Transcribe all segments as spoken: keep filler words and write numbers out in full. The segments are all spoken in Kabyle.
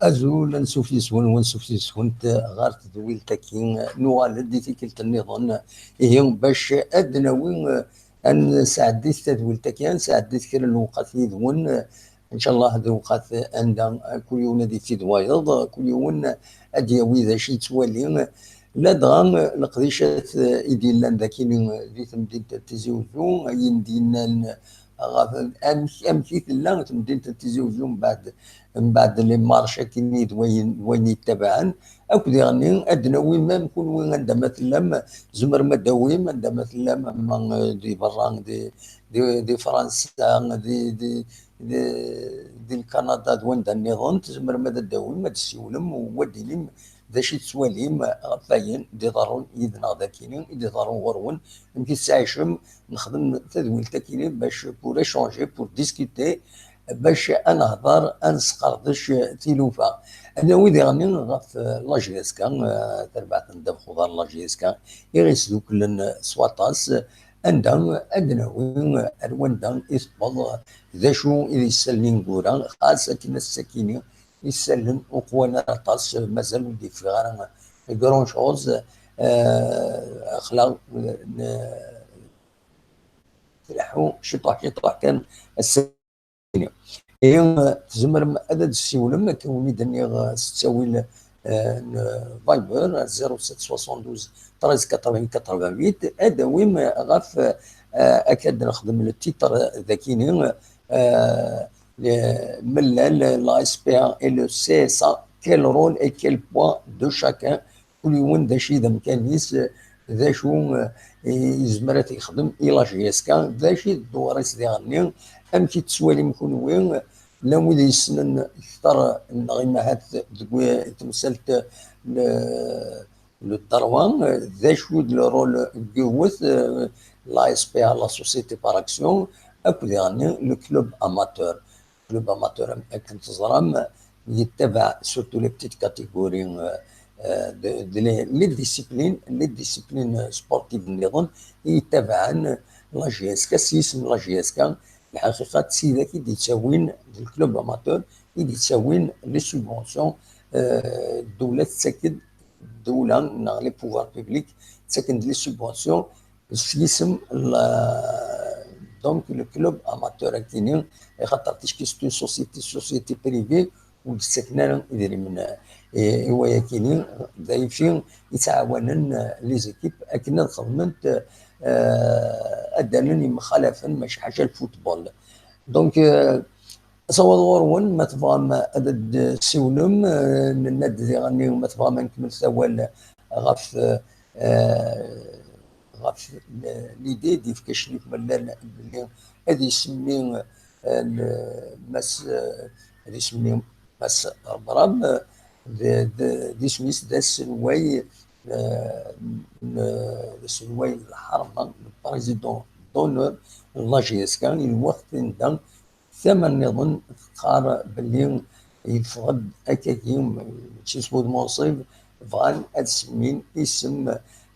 Azul, ansuf yes-wen, wansuf yes-went ɣer tedwilt-agi. Nuɣal-d i tikkelt nniḍen, ihi bac ad d-nawi, ad nesɛeddi tadwilt-agi, ad nesɛeddi kra n lewqat yid-wen. Ncallah d lewqat anda kul yiwen ad ifid wayeḍ, kul yiwen ad d-yawi d acu yettwali. Ladɣa leqdicat i d-yellan dagi di temdint n Tizi Uzzu, ayen d-yennan ɣef amek, amek i tella temdint n Tizi Uzzu mbeɛd, mbeɛd les marches akkin d wayen, d wayen yettabaɛen. Akk diɣen ad d-nawi, même kunwi anda ma tellam, tzemrem ad d-tawim anda ma tellam, ama, eh, di berra, di, di, di Fransa, di, di, di, di Lkanada d wanda nniḍen, tzemrem ad d-tawim, ad d-tessiwlem, u ad d-tinim d acu i tettwalim ɣef wayen d-iḍerrun yid-neɣ dagi, i d-iḍerrun ɣur-wen, amek i tettɛicem. Nexdem tadwilt akkin bac pour échanger, pour discuter, bac ad nehder, ad nesqerdec tilufa. Ad nawi diɣen ɣef, eh, la J S K, eh, tarbaɛt n ddabex uḍar n la J S K, i ɣ-isduklen s waṭas, anda ad nawi ar wanda i tewweḍ, d acu i d issallen ineggura, xas akken ass-akini issallen ur qwan ara aṭas, mazal ur d-yeffiɣ ara grand chose. Eh, aql-aɣ n-, tleḥḥu ciṭuḥ ciṭuḥ kan ass-agi. Ihi, tzemrem ad d-tessiwlem, akken wen-d-nniɣ, s ttawil, eh, n Viber, zéro sept soixante-douze treize quatre-vingts quatre-vingt-huit, ad d-tawim ɣef, eh, akka d-nexdem le titre dagini, eh, le, mellal la S P A et le C S A, quel rôle et quel poids de chacun, kul yiwen d acu i d amkan-is, d acu, eh, i yezmer ad t-yexdem i la J S K, d acu i d ddewṛ-is diɣenni, amek i tettwalim kunwi, llan wid yessnen kter neɣ imahat deg wi-, temsalt n, n dderwa, d acu d le rôle n yiwet, eh, la S P A, la société par action, akk diɣenni le club amateur. Club amateur, am akken teẓram, yettabaɛ surtout les petites catégories, euh, euh, de, de les, les disciplines, les disciplines sportives nniḍen i yettabaɛen la J S K, s yisem la J S K. Lḥaqiqa d tidak i d-yettawin, d club amateur i d-yettawin les subventions, euh, ddewla tettak-d, ddewla neɣ les pouvoirs publics ttaken-d les subventions s yisem la, donc le club amateur akini, axaṭer ticki c'est une société, société privée, ur d-ttaken ara idrimen i, i wayakini, d ayfi yettɛawanen les équipes akken ad xedment, euh, ad d-allen yemxalafen, mačči ḥaca lfutbol. Donc, euh, asawaḍ ɣur-wen, ma tebɣam ad d-tessiwlem, euh, nenna-d diɣenni, ma tebɣam ad nkemmel awal ɣef, euh, ɣef l-, l'idée d-yefka Cclif Mellal belli ad isemmi, eh, l-, Mass, eh, ad isemmi Mass Rebrab, eh, d, d, d isem-is d aselway, eh, n, d aselway n lḥerma, le président d'honneur n la J S K, i lweqt anda tama nniḍen teqqar belli yeffeɣ-d akkagi, mačči s wudem unṣib, bɣan ad semmin isem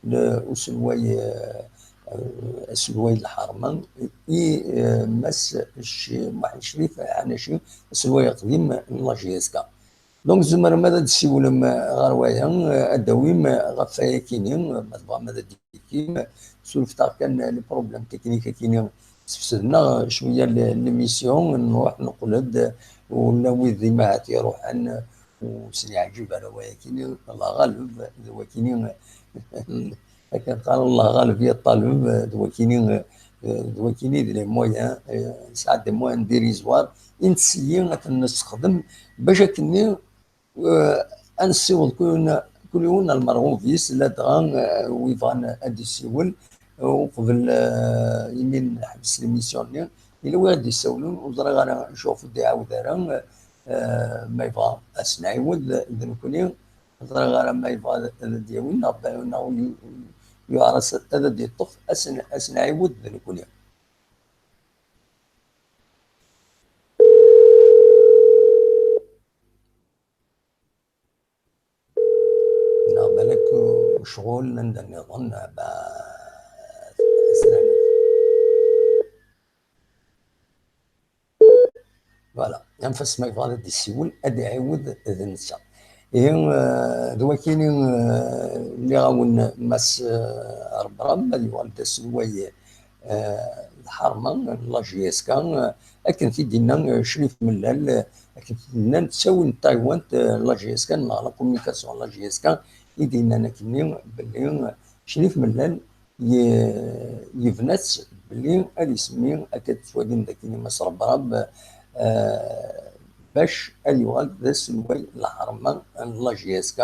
n uselway, eh, aselway n lḥerma i, eh, Mass Cci-, Muḥend Crif Ḥanaci, aselway aqdim n la J S K. Donc, tzemrem ad d-tessiwlem ɣer waya, ad d-tawim ɣef wayakini, ma tebɣam ad d-tikkim. Surfet-aɣ kan les problèmes techniques akini, sfesden-aɣ cwiya l-, l'émission, nruḥ neqqel-d, ula wid imahat iruḥen, ur sen-yeɛǧib ara wayakini, Allah ɣaleb, d wakini, akken qqaren, Allah ɣaleb ya ṭṭaleb, d wakini, d wakini d les moyens, eh, nesɛa des moyens dérisoires, i ntesyi ad ten-nessexdem bac akkenni, eh, ad nessiweḍ kul, kul yiwen ar merɣub-is, ladɣa, eh, wi bɣan ad d-yessiwel, eh, uqbel, eh, imi neḥbes l'émission-nni, yella wi ad d-yessawlen, ur ẓriɣ ara acu ɣef ur d-iɛawed ara, eh, ma yebɣa ad s-nɛiwed d nekkni, ur ẓriɣ ara ma yebɣa ad, ad d-yawi neɣ ba-, neɣ yu-, yuɛer-as ad d-yeṭṭef, ad s-n-, ad s-nɛiwed d nekkni. Neɣ balak ccɣel anda nniḍen, ba-, asramet. Voilà, anef-as ma yebɣa ad d-issiwel, ad iɛiwed d netta. Ihi, eh, d wakini, eh, nniɣ-awen Mass, eh, Rebrab, ad yuɣal d aselway, eh, lḥerma n la J S K, eh, akken t-id-yenna, eh, Crif Mellal, eh, akken t-id-nnan ttawin n taywant, eh, la J S K, neɣ la communication n la J S K, i d-yennan akkenni belli, eh, Crif Mellal ye-, yebna-tt belli ad isemmi, akka tettwalim dagi Mass Rebrab, eh, bac ad yuɣal d aselway n lḥerma n la J S K,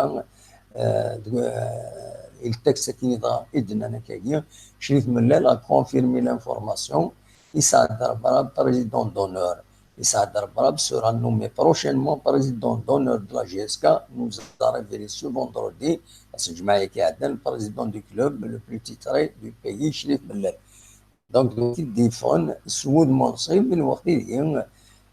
eh, deg, eh, il texte akkin dɣa i d-nnan akkagi, Crif Mellal a confirmé l'information, Isaac Rebrab, président d'honneur. Isaac Rebrab sera nommé prochainement président d'honneur de la J S K, nous a révélé ce vendredi, ass n lǧemɛa-agi iɛeddan, le président du club le plus titré du pays, Crif Mellal. Donc, d wid i d-yeffɣen s wudem unṣib, lweqt ideg,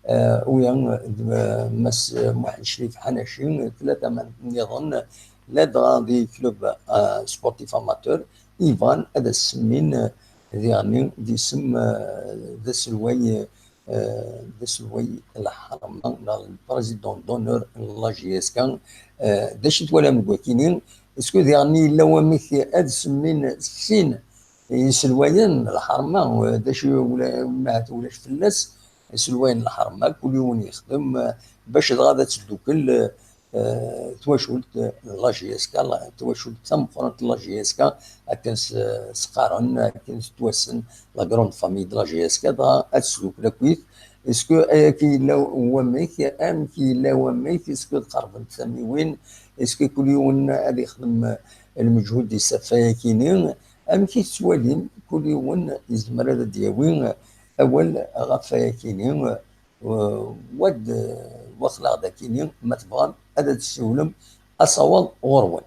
eh, uya d, eh, Mass Muḥend Crif Ḥanaci, tlata ma-, nniḍen, ladɣa di club, eh, sportif amateur, i yebɣan ad as-semmin, eh, diɣen d isem, eh, d aselway, eh, d aselway n lḥerma, neɣ le président d'honneur n la J S K. Eh, d acu i twalam deg wakini? Est-ce que diɣen yella wamek ad semmin sin iselwayen n lḥerma, eh, d acu ula, ma ahat ulac fell-as, iselwayen n lḥerma, kul yiwen yexdem, eh, bac dɣa ad teddukel, eh, eh, twacult, eh, n la J S K, la, twacult tameqqrant n la J S K, akken s-, s-qqaren, akken tettwassen la grande famille de la J S K, dɣa ad tesdukel akkit. Est-ce que ayagi yella wamek, amek yella wamek, est-ce que qerbent tamiwin, est-ce que kul yiwen ad yexdem, eh, lmeǧhud di ssafayakini? Amek i tettwalim, kul yiwen yezmer ad d-yawi, eh, awal ɣef ayakini, eh, wa d, waxleɣ d akini, ma tebɣam ad d-tessiwlem asawaḍ ɣur-wen.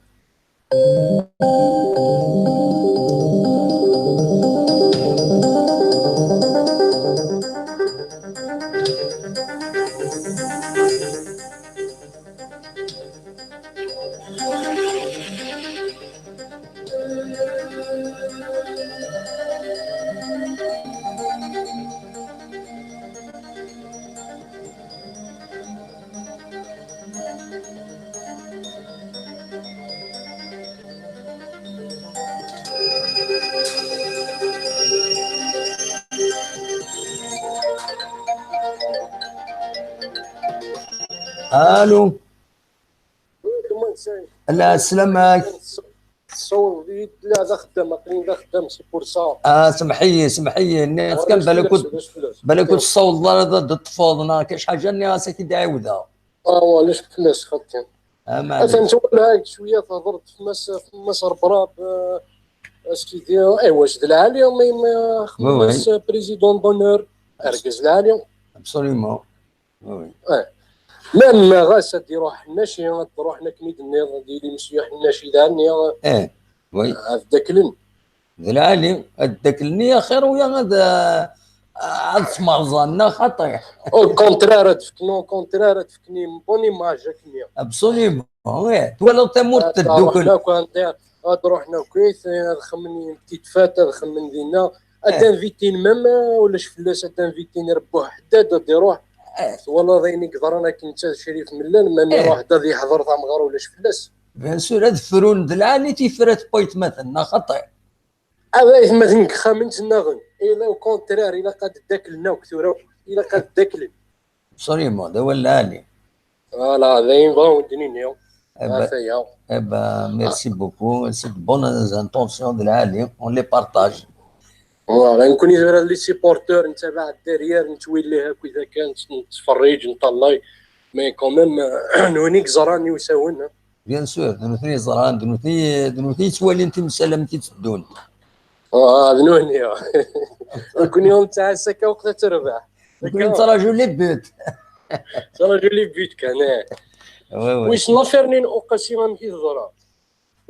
Allô. Ala, sslam-ak. Tessawḍeḍ-iyi-d, la, d axeddam, aql-i d axeddam, c'est pour ça. Ah, semḥ-iyi, semḥ-iyi, nniɣ-tt kan, balak ur, balak ur tessawḍeḍ ara ad d-teṭṭfeḍ, neɣ kac ḥaǧa, nniɣ-as ad k-id-ɛiwdeɣ. Ah, ulac fell-as, xaṭi. Ah, maɛlic. Atan twala-k cwiya, tehḍeṛ-d f Mass, f Mass Rebrab, eh, a sidi, aywa, s d lɛali, ma, ma, oui, oui. Mass président d'honneur, argaz lɛali. Absolument. Oui, oui. Eh. Même ɣas ad d-iruḥ Ḥennaci, ad d-ruḥen akken i d-tenniḍ, ad yili Mesyu Ḥennaci d ɛenni, eh, oui, ad ddaklen. D lɛali, ad ddaklen i axir, uya ad, ad smerẓen, neɣ xaṭi. Au contraire, ad fken, au contraire, ad fken une bonne image akken. Absolument, oui. Twalaḍ tamurt teddukel. Ad ruḥen akk anda, ad ruḥen akkit, ad xemmen une petite fête, ad xemmen dinna. Ad d-inviten même, ulac fell-as, ad d-inviten Rebbuḥ Ḥeddad, ad d-iruḥ. Eh. Twalaḍ ayen i yeḍran akken netta d Crif Mellal, même iruḥ-d ad yeḥḍer tamɣer, ulac fell-as. Bien sûr, ad frun d lɛali tifrat n waytmaten, neɣ xaṭi? Ad aytmaten deg yexxamen ttnaɣen. Ila au contraire, ilaq ad ddaklen akk tura, ilaq ad ddaklen. Absolument, d awal lɛali. Voilà, d ayen bɣa wen-d-nini. Eh ben, ɣef waya. Eh ben, merci beaucoup. C'est de bonnes intentions d lɛali. On les partage. Voilà, nekkni tura d les supporters, nettabaɛ derrière, nettwilih akkit akka, nett-, nettferrij, neṭṭalay. Mais quand même, euh, nwen i yeẓran i usawen, hein. Bien sûr, d nutni i yeẓran, d nutni, d nutni i yettwalin timsal amek i tteddunt. Ah, d nutni. Nekkni ur nettɛassa akka waqt ad terbeḥ. Nekkni nettraǧu les buts. Nettraǧu les buts kan, eh. Oui, oui. Wissen l'affaire-nni n Uqasi amek i teḍra?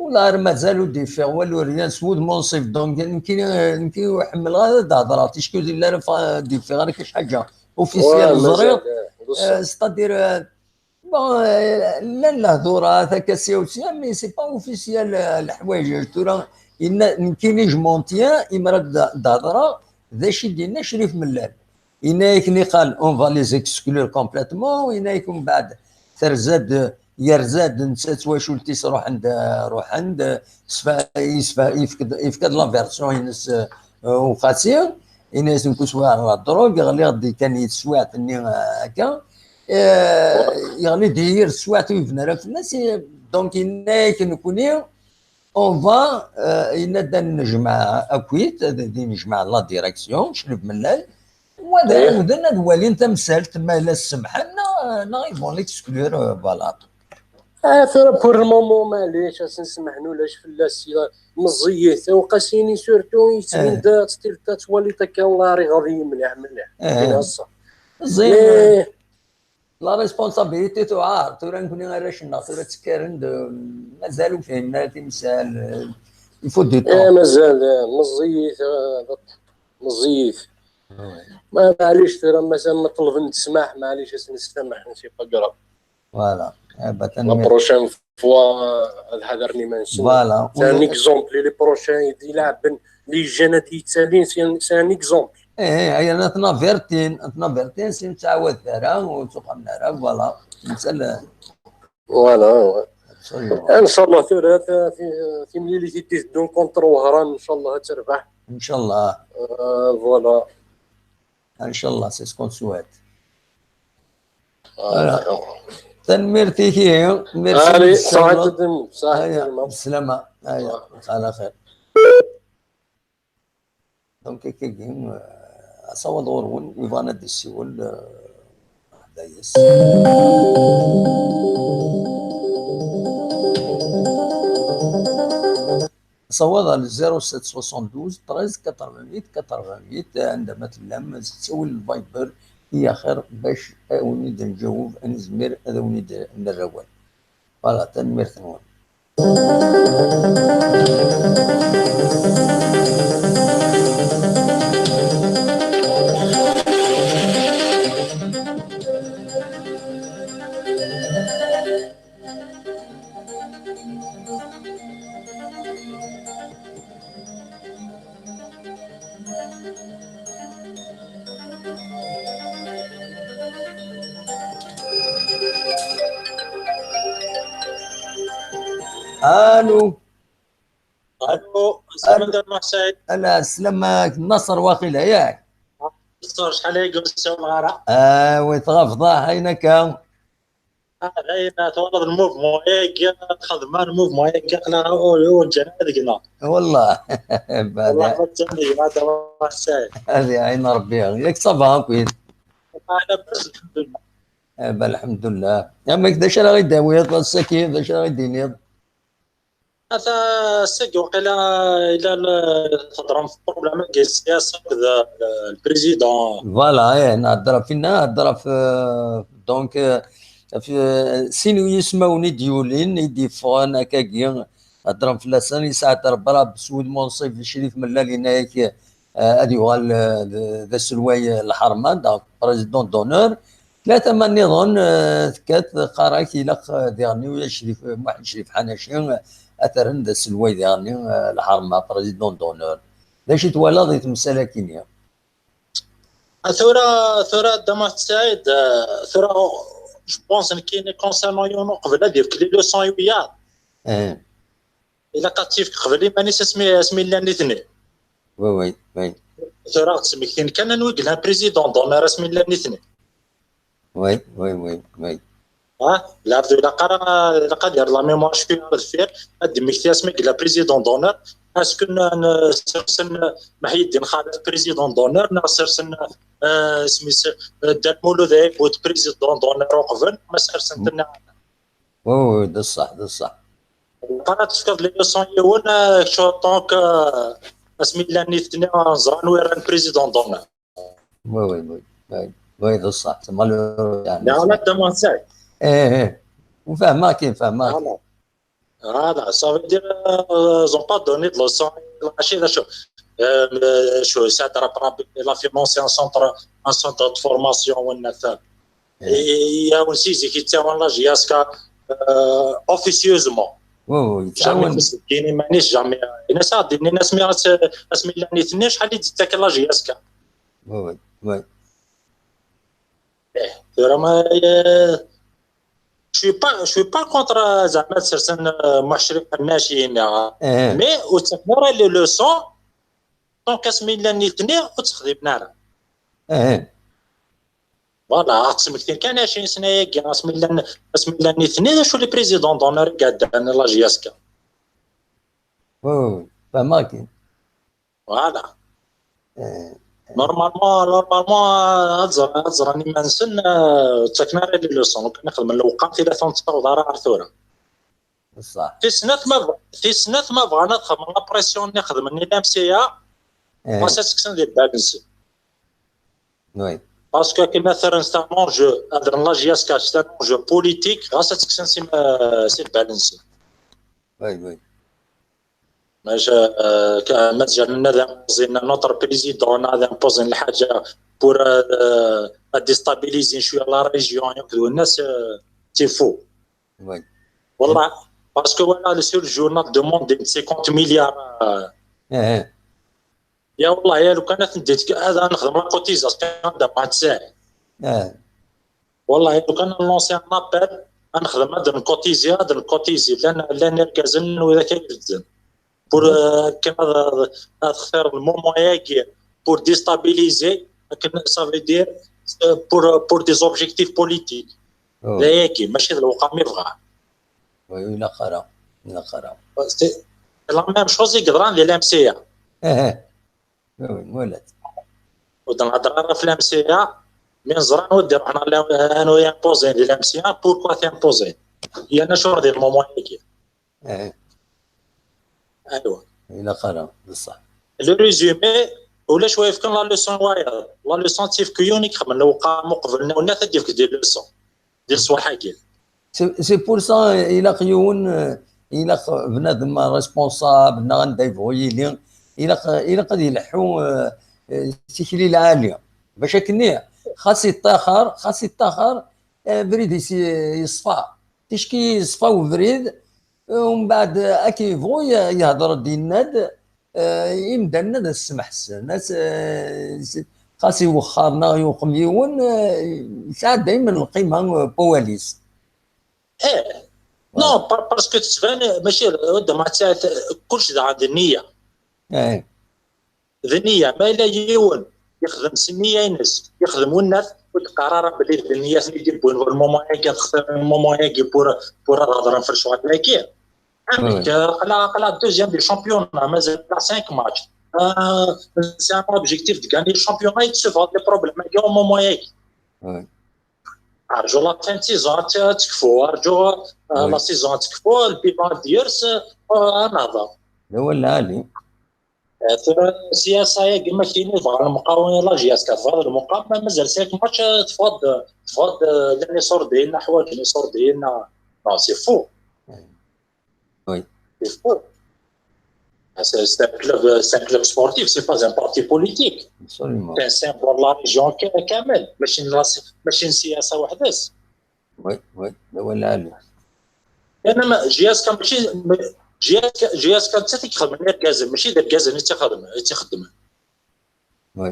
Ula ar mazal ur d-yeffiɣ walu, rien, s wudem unṣib. Donc, nekkini, nekkini ur ḥemmleɣ ara ad d-hedreɣ, ticki ur yelli ara fa-, d-yeffiɣ ara kac ḥaǧa. Officiel, ouais, ẓriɣ, mazal, eh, d ṣṣeḥ. Euh, c'est-à-dire, euh, bon, euh, llan lehdurat akka sya u sya, mais c'est pas officiel, euh, leḥwayeǧ. Tura, yenna, nekkini je m'en tiens, imer ad d-, d-hedreɣ, d acu i d-yenna Crif Mellal. Yenna-yak niqal, on va les exclure complètement, yenna-yak mbeɛd terza-d, yerza-d netta d twacult-is ruḥen-d, ruḥen-d, sfa-, yesfa-, yefk-, yefka-d la version-ines, euh, uqasi, yenna-yasen ku swiɛeɣ la drogue, ɣliɣ-d kan i teswiɛt-nni, euh, akka, euh, yeɣli-d yir teswiɛt ur yebni ara fell-as, et donc yenna-yak nekni, on va, euh, yenna-d ad nejmeɛ akkit, ad, ad nejmeɛ la direction, Crif Mellal, wa d ɛiwden ad walin tamsalt, ma la semḥen, neɣ, neɣ ils vont l'exclure, euh, voilà. Ah, tura pour le moment, maɛlic, ad sen-semḥen ulac fell-as, meẓẓiyit, uqasi-nni surtout, yettbin-d, eh, ad ttwaliḍ akka, Allah iɣaḍ-iyi mliḥ, mliḥ. Eh. Ini ass-a. Meẓẓiyit. Mais, la responsabilité tuɛar, tura nekni arrac-nneɣ, tura ttekkaren-d, mazal ur fhimen ara timsal, il faut du temps. Eh, mazal, eh, meẓẓiyit, eh, meẓẓiyit. Ouais. Ma, maɛlic, tura, ma, ma ṭelben-d ssmaḥ, maɛlic, ad sen-nessamaḥ, c'est pas grave. Voilà. Eh, bah, la prochaine fois, ad ḥadren iman-nsen. Voilà. C'est un exemple. Les prochains, i d-ileɛben, les jeunes ad d-yettalin, c'est un, c'est un exemple. Eh, eh, aya, ad ten-avertin, ad ten-avertin, si nettɛawad ara, ur ttuqamen ara, voilà. Nsal. Voilà, ouais. Absolument. Inchallah, tura, ta-, ti-, timlilit i d-iteddun contre Wehran, inchallah, ad terbeḥ. Inchallah. Euh, voilà. Inchallah, c'est ce qu'on souhaite. Voilà. Tanemmirt-ik, merci. Allez, saɛid, saɛid. Aya, bselama. Aya, ala xir. Donc, akkagi, euh, asawaḍ ɣur-wen, yebɣan ad d-yessiwel, euh, ḥda yes. Asawaḍ ɣer le zéro sept soixante-douze treize quatre-vingt-huit quatre-vingt-huit, anda ma tellam, ttawil Viber, i axir bac ad wen-id-nǧaweb, ad nezmir ad wen-id-nerr awal. Voilà, tanemmirt-nwen. Allô. Allô, السلام عليكم أخ سعيد. Ala, sslam-ik, Naṣer waqila, yak? Naṣer, acḥal aya ur nessawel ara. Ah, wi tɣafḍeḍ, ayen akka? Ah, dayen, twalaḍ le mouvement-agi, xedmen le mouvement-agi, aql-aɣ ur, ur ǧǧan ara deg-neɣ. Wallah. Wallah, ma ǧǧan deg-neɣ, a Dda Muḥ Saɛid. Ad iɛin Rebbi. Yak ça va, akk-it? Ah, labas, lḥemdullah. Ah, bah, lḥemdullah. Amek, d acu ara ɣ-id-tawiḍ ass-agi, d acu ara ɣ-id-tiniḍ? Ata ass-agi waqila yella l-, theddrem f problème-agi n ssiyasa akked, euh, le président. Voilà, eh, nehder ɣef winna, nehder ɣef, euh, donc, euh, ɣef, euh, sin n yismawen i d-yulin, i d-yeffɣen akkagi, heddren fell-asen, yesɛa-d Rebbi s wudem unṣib Crif Mellal, yenna-yak, euh, ad yuɣal, euh, d, d aselway, euh, lḥerma, donc président d'honneur. Tlata ma nniḍen, euh, tekkat, teqqar-ak ilaq, euh, diɣen i Crif, Muḥend Crif Ḥanaci, euh, ad t-rren d aselway diɣen, euh, lḥerma, président d'honneur. D acu i twalaḍ di temsal-agi-nni? Ah, tura, tura, Dda Muḥ Saɛid, euh, tura, je pense, nekkini concernant yiwen uqbel ad yefk les leçons i wiyaḍ. Eh. Ilaq ad tt-yefk qbel iman-is asmi, asmi llan nitni. Oui, oui, oui. Tura ɣ-d-smektin kan anwa i yellan président d'honneur asmi llan nitni. Oui, oui, oui, oui. Ah, lɛebd ilaq ara, ilaq ad yerr la mémoire cwiya ar deffir, ad d-immekti asmi yella président d'honneur, est-ce que n-, n-, sersen Meḥyeddin Xalaf président d'honneur, neɣ sersen, euh, isem-is, euh, Dda Lmulud Ɛibud président d'honneur uqbel, ma sersen-ten? Oui, oui, d ṣṣeḥ, d ṣṣeḥ. Ilaq ara tefkeḍ les leçons yiwen, euh, kečč, en tant que, euh, asmi llan nitni, euh, ẓran wi rran président d'honneur. Oui, oui, oui, oui. Oui, d ṣṣeḥ. C'est malheureux, yeɛni. Neɣ ala Dda Muḥ Saɛid. Eh, eh. Ur fehmeɣ-kem, fehmeɣ-kem. Voilà. Voilà, ça veut dire, euh, ils ont pas donné de leçon. Mačči d acu. Euh, mais, je, ça, il a financé un centre, un centre de formation, ou une affaire. Eh. Et il y a aussi, c'est qui tient la J S K, euh, officieusement. Oui, oui, jamais. Jamais. Jamais. Il y a ça, il y a ça, mais, euh, asmi llan nitni, شحال i d-tettak la J S K. Oui, oui, oui. Tura ma, je suis pas, je suis pas contre, زعما تسرسن, euh, محشرين الناشئين, mais ur ttafen ara les leçons. Donc asmi llan nitni ur ttexdimen ara. Voilà, ad ttmektin kan عشرين سنة-agi, asmi llan, asmi llan nitni, d acu les présidents d'honneur i iɛeddan la J S K? Oui, oui, oui. Fehmeɣ-k. Voilà. Normalement, normalement, ad ẓren, ad ẓren iman-nsen, euh, ttaken ara les leçons, kan xedmen lewqam tili ur ttaweḍ ara ɣer tura. Bṣeḥ. Tis snat ma, tis snat ma bɣan ad xedmen la pression-nni xedmen i la M C A, ɣas ad tt-kksen di lbal-nsen. Oui. Parce que akken ad terren c'est un enjeu, ad rren la J S K c'est un enjeu politique, ɣas ad tt-kksen si, euh, si lbal-nsen. Oui, oui. Maca, euh, mazal ad imposin notre président, ad imposin lḥaǧa pour, euh, ad déstabiliser cwiya la région, yakk d winna, c'est, euh, c'est faux. Oui. Wallah, parce que voilà, le seul journal du monde, cinquante milliards, euh, ya wallah, ya lukan ad ten-id-, ad nexdem la cotisation d amat saɛid. Wallah, ya lukan ad lancer un appel, ad nexdem, ad ncotiser, ad ncotiser, llan, llan irgazen n widak ay ibedden. Pour, euh, akken ad, ad xtir le moment-agi, pour déstabiliser, akken, ça veut dire, euh, pour, pour des objectifs politiques. D ayagi, mačči d lewqam i bɣan. Ur ilaq ara, ur ilaq ara. C'est la même chose i yeḍran di la M C A. Oui, oui, nwala-t. Ur d-nhedder ara ɣef la M C A, mi neẓra anwa d-iruḥen, anwa imposin di la M C A, pourquoi t'imposin? Yerna acuɣer di lmoment-agi? Aywa. Ilaq ara, bṣeḥ. Le résumé, ulac wa yefkan la leçon wayeḍ. La leçon tif kuyun i ixedmen lewqam uqbel-nni, ad d-yefk des leçons di leṣwaḥ-agi. C'est, c'est pour ça, ilaq yiwen, euh, ilaq bnadem responsable, neɣ anda yebɣu yili, ilaq, ilaq ad yelḥu, euh, euh, tikli lɛali. Bac akken, xas iṭṭaxer, xas iṭṭaxer, euh, abrid-is yeṣfa. Ticki yeṣfa ubrid, umbeɛd, akken yebɣu ye-, yehder-d, yenna-d, euh, imdanen ad as-smeḥsen, as-, euh, s-, xas iwexxer neɣ yuqem yiwen, euh, yesɛa daymen lqima, euh, n wawal-is. Eh, non, pa-, parce que tettban, mačči, d ma tt-, kullec daɣen d nniya. D nniya, ma yella yiwen yexdem s nniya-ines, yexdem winnat, ur d-qqar ara belli d nniya-ten i d-yewwin ɣer lmoment-agi, ad xtiren lmoment-agi pour, pour ad hedren ɣef lecɣal-agi. Amek, aql-aɣ, aql-aɣ deuxième du championnat, mazal cinq matchs. Euh, c'est un objectif de gagner le championnat, yettsuffeɣ-d les problèmes-agi au moment-agi. Rǧu la fin de saison ad tekfu, rǧu, euh, la saison ad tekfu, le bilan ad yers, euh, ad nehder. D awal lɛali. Tura siyasa-agi ma kini tebɣa lemqawin la J S K, tebɣa lemqam, ma mazal cinq matchs, teffeɣ-d, teffeɣ-d, euh, llan iṣurdiyen, ḥwaǧen iṣurdiyen, non, c'est faux. Oui. C'est faux. C'est, c'est un club, c'est un club sportif, c'est pas un parti politique. Absolument. C'est un symbole de la région ka-, kamel. Mačči n la, mačči n siyasa weḥd-s. Oui, oui, d awal lɛali. J S K mačči, J S K, J S K nettat i ixedmen irgazen, mačči d irgazen i tt-ixedmen, i tt-ixeddmen. Oui.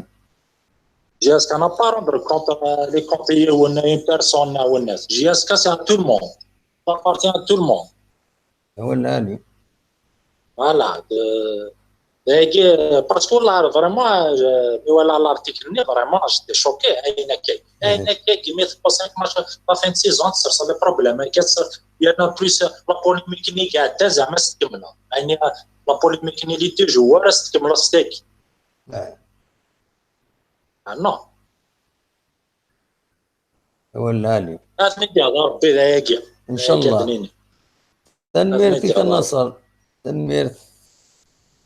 J S K n'a pas à rendre compte, euh, les comptes yiwen, une personne, neɣ winnat. J S K, c'est à tout le monde. Ça appartient à tout le monde. D awal lɛali. Voilà. De, de, parce que là, vraiment, euh, mi walaɣ l'article-nni, vraiment, j'étais choqué. Ayen akka, ayen akka, mi tewweḍ cinq matchs, la fin de saison, tesserseḍ les problèmes. Yerna plus, la polémique-nni i iɛeddan, zeɛma ad s-tkemmleḍ. Ayen, la polémique-nni, les deux joueurs, ad s-tkemmleḍ s tagi. Ah non. Awal lɛali. Ad ten-id-yehder Rebbi d ayagi. Incallah. Tanemmirt-ik a Naṣer. Tanemmirt.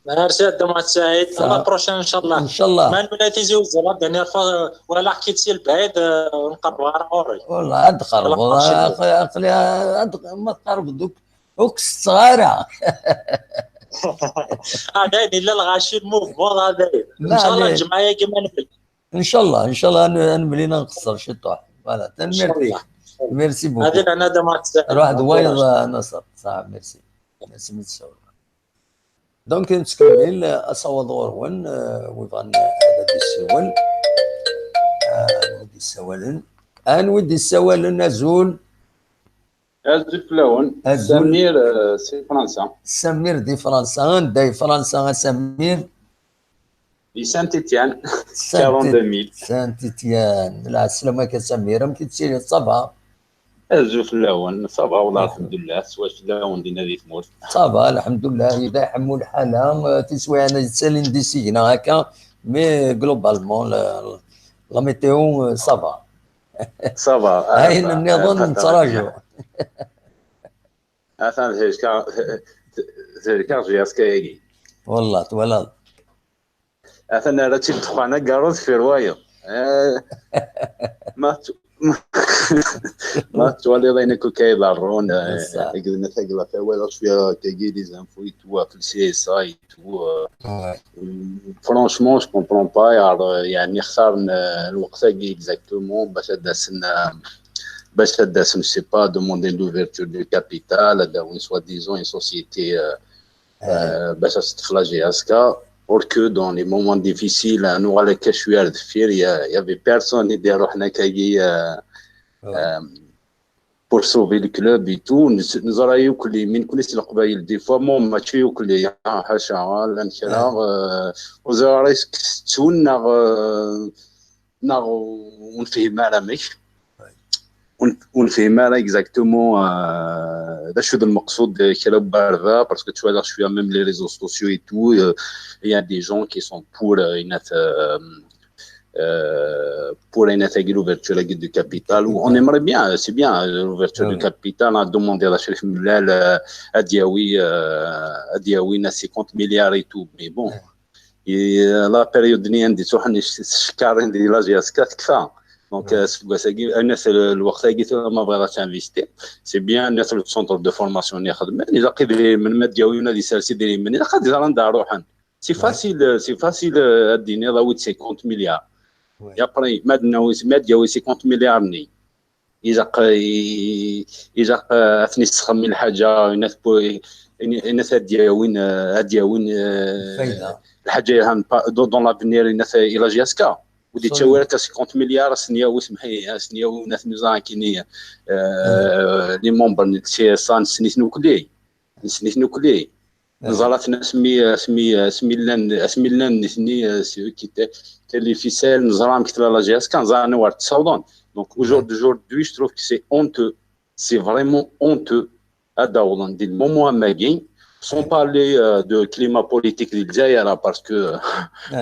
Merci a Dda Muḥ Saɛid. À la prochaine, incallah. Incallah. Ma nula Tizi Uzzu, ad nirfa, walaɣ-k-id si lbɛid, euh, nqerreb ɣer ɣur-i. Wallah, ad tqerrbeḍ. Aql-, aql-, ad, ma tqerrbeḍ, ur k-setteɣ ara. Ah, dayen, yella lɣaci, le mouvement, ah, dayen. Incallah, lǧemɛa-agi ma nbel. Incallah, incallah, ad n-, ad nemlil ad nqeṣṣer ciṭuḥ. Voilà, tanemmirt-ik. Merci beaucoup. Hadi lana da ma tsa-. Ruḥ d wayeḍ, a Naṣer. Saɛa, merci. Merci, merci. Donc, nettkemmil, euh, asawaḍ ɣur-wen, euh, wi bɣan ad d-yessiwel. Ah, ad d-yessawalen. Anwa i d-yessawalen? Azul. Azul fell-awen. Azul. Samir, euh, si Fransa. Samir di Fransa. Anda i Fransa, a Samir? Di Saint-Étienne. Quarante-deux mille. Saint-Étienne. Lɛeslama-k a Samir, amek i tettiliḍ? Ça va? Azul fell-awen. Ça va, wallah, alḥemdulillah. Swal fell-awen dinna di tmurt. Ça va, alḥemdulillah. Yella iḥemmu lḥala, euh, tiswiɛin yettalin d isigna akka, mais globalement, la, la météo, euh, ça va. Ça va. Ayen nniḍen nettraǧu. Atan thelkeɣ, thelkeɣ J S K-agi. Wallah, twalaḍ. Atan ara tt-id-ddexxan agarru deffir wayeḍ. Eh, ma t-, ma twaliḍ ayen akk akka iḍerrun, eh, deg tagla tawal, cwiya akkagi, les infos et tout, ɣef le C S A et tout, eh. Franchement, je comprends pas, yeɛni xtaren, eh, lweqt-agi exactement bac ad d-asen, eh, bac ad d-asen, je sais pas, demander l'ouverture du capital, ad d-awin soi-disant une société, eh, eh, bac ad teṭṭef la J S K, or que dans les moments difficiles, eh, nuɣal akka cwiya ar deffir, il y a-, il y avait personne i d-iruḥen akkagi, eh, eh, pour sauver le club et tout. Nez-, neẓra yuklli, mi nekkni s Leqbayel, des fois, bon, mačči yuklli, ah, ḥaca, ah, llan kra, eh, ur ẓriɣ ara est-ce que tettun neɣ, eh, neɣ ur nefhim ara amek. Ur n-, ur nefhim ara exactement, euh, d acu d lmeqsud kra n barda, parce que tu vois, je suis même les réseaux sociaux et tout, euh, il y a des gens qui sont pour, euh, une, euh, euh, pour une, l'ouverture du capital. On aimerait bien, c'est bien, euh, l'ouverture du capital, on a demandé à Chérif Mellal, euh, ad yawi, euh, ad yawi cinquante milliards et tout, mais bon. Et, euh, la période-nni anda i ttruḥen ccekkarin di la J S K tekfa. Donc, euh, aseggas-agi, ayen, lweqt-agi tura ma bɣiḍ ad tinvesti, c'est bien, ayen, le centre de formation-nni ixedmen, ilaq idrimen, ma d-yawin ad isers idrimen, ilaq ad ẓren anda ruḥen. C'est facile, euh, c'est facile, euh, ad d-tiniḍ awi-d cinquante milliards. Et après, ma d-nawi, ma d-yawi cinquante milliards-nni, ilaq, i-, ilaq, eh, ad ten-yessexdem i lḥaǧa, ayen, ayen ad d-yawin, eh, ad d-yawin, eh, lḥaǧa yelhan, pa-, dans, dans l'avenir, ayen, i la J S K. Ur d-yettawi ara cinquante milliards, ad sen-yawi, semḥi, ad sen-yawi, ayen, neẓra akkenni, eh, les membres n C S A, nessen-iten ukelli. Nessen-iten ukelli. Neẓra-ten asmi, asmi, asmi llan, asmi llan nitni, euh, c'est eux qui étaient, étaient les ficelles, neẓra amek tella la J S K, neẓra anwa ara tt-ssawḍen. Donc, aujourd'hui, aujourd'hui, je trouve que c'est honteux. C'est vraiment honteux ad d-awḍen di lmumu am wagi, sans parler, euh, de climat politique di Lezzayer, hein, parce que, euh,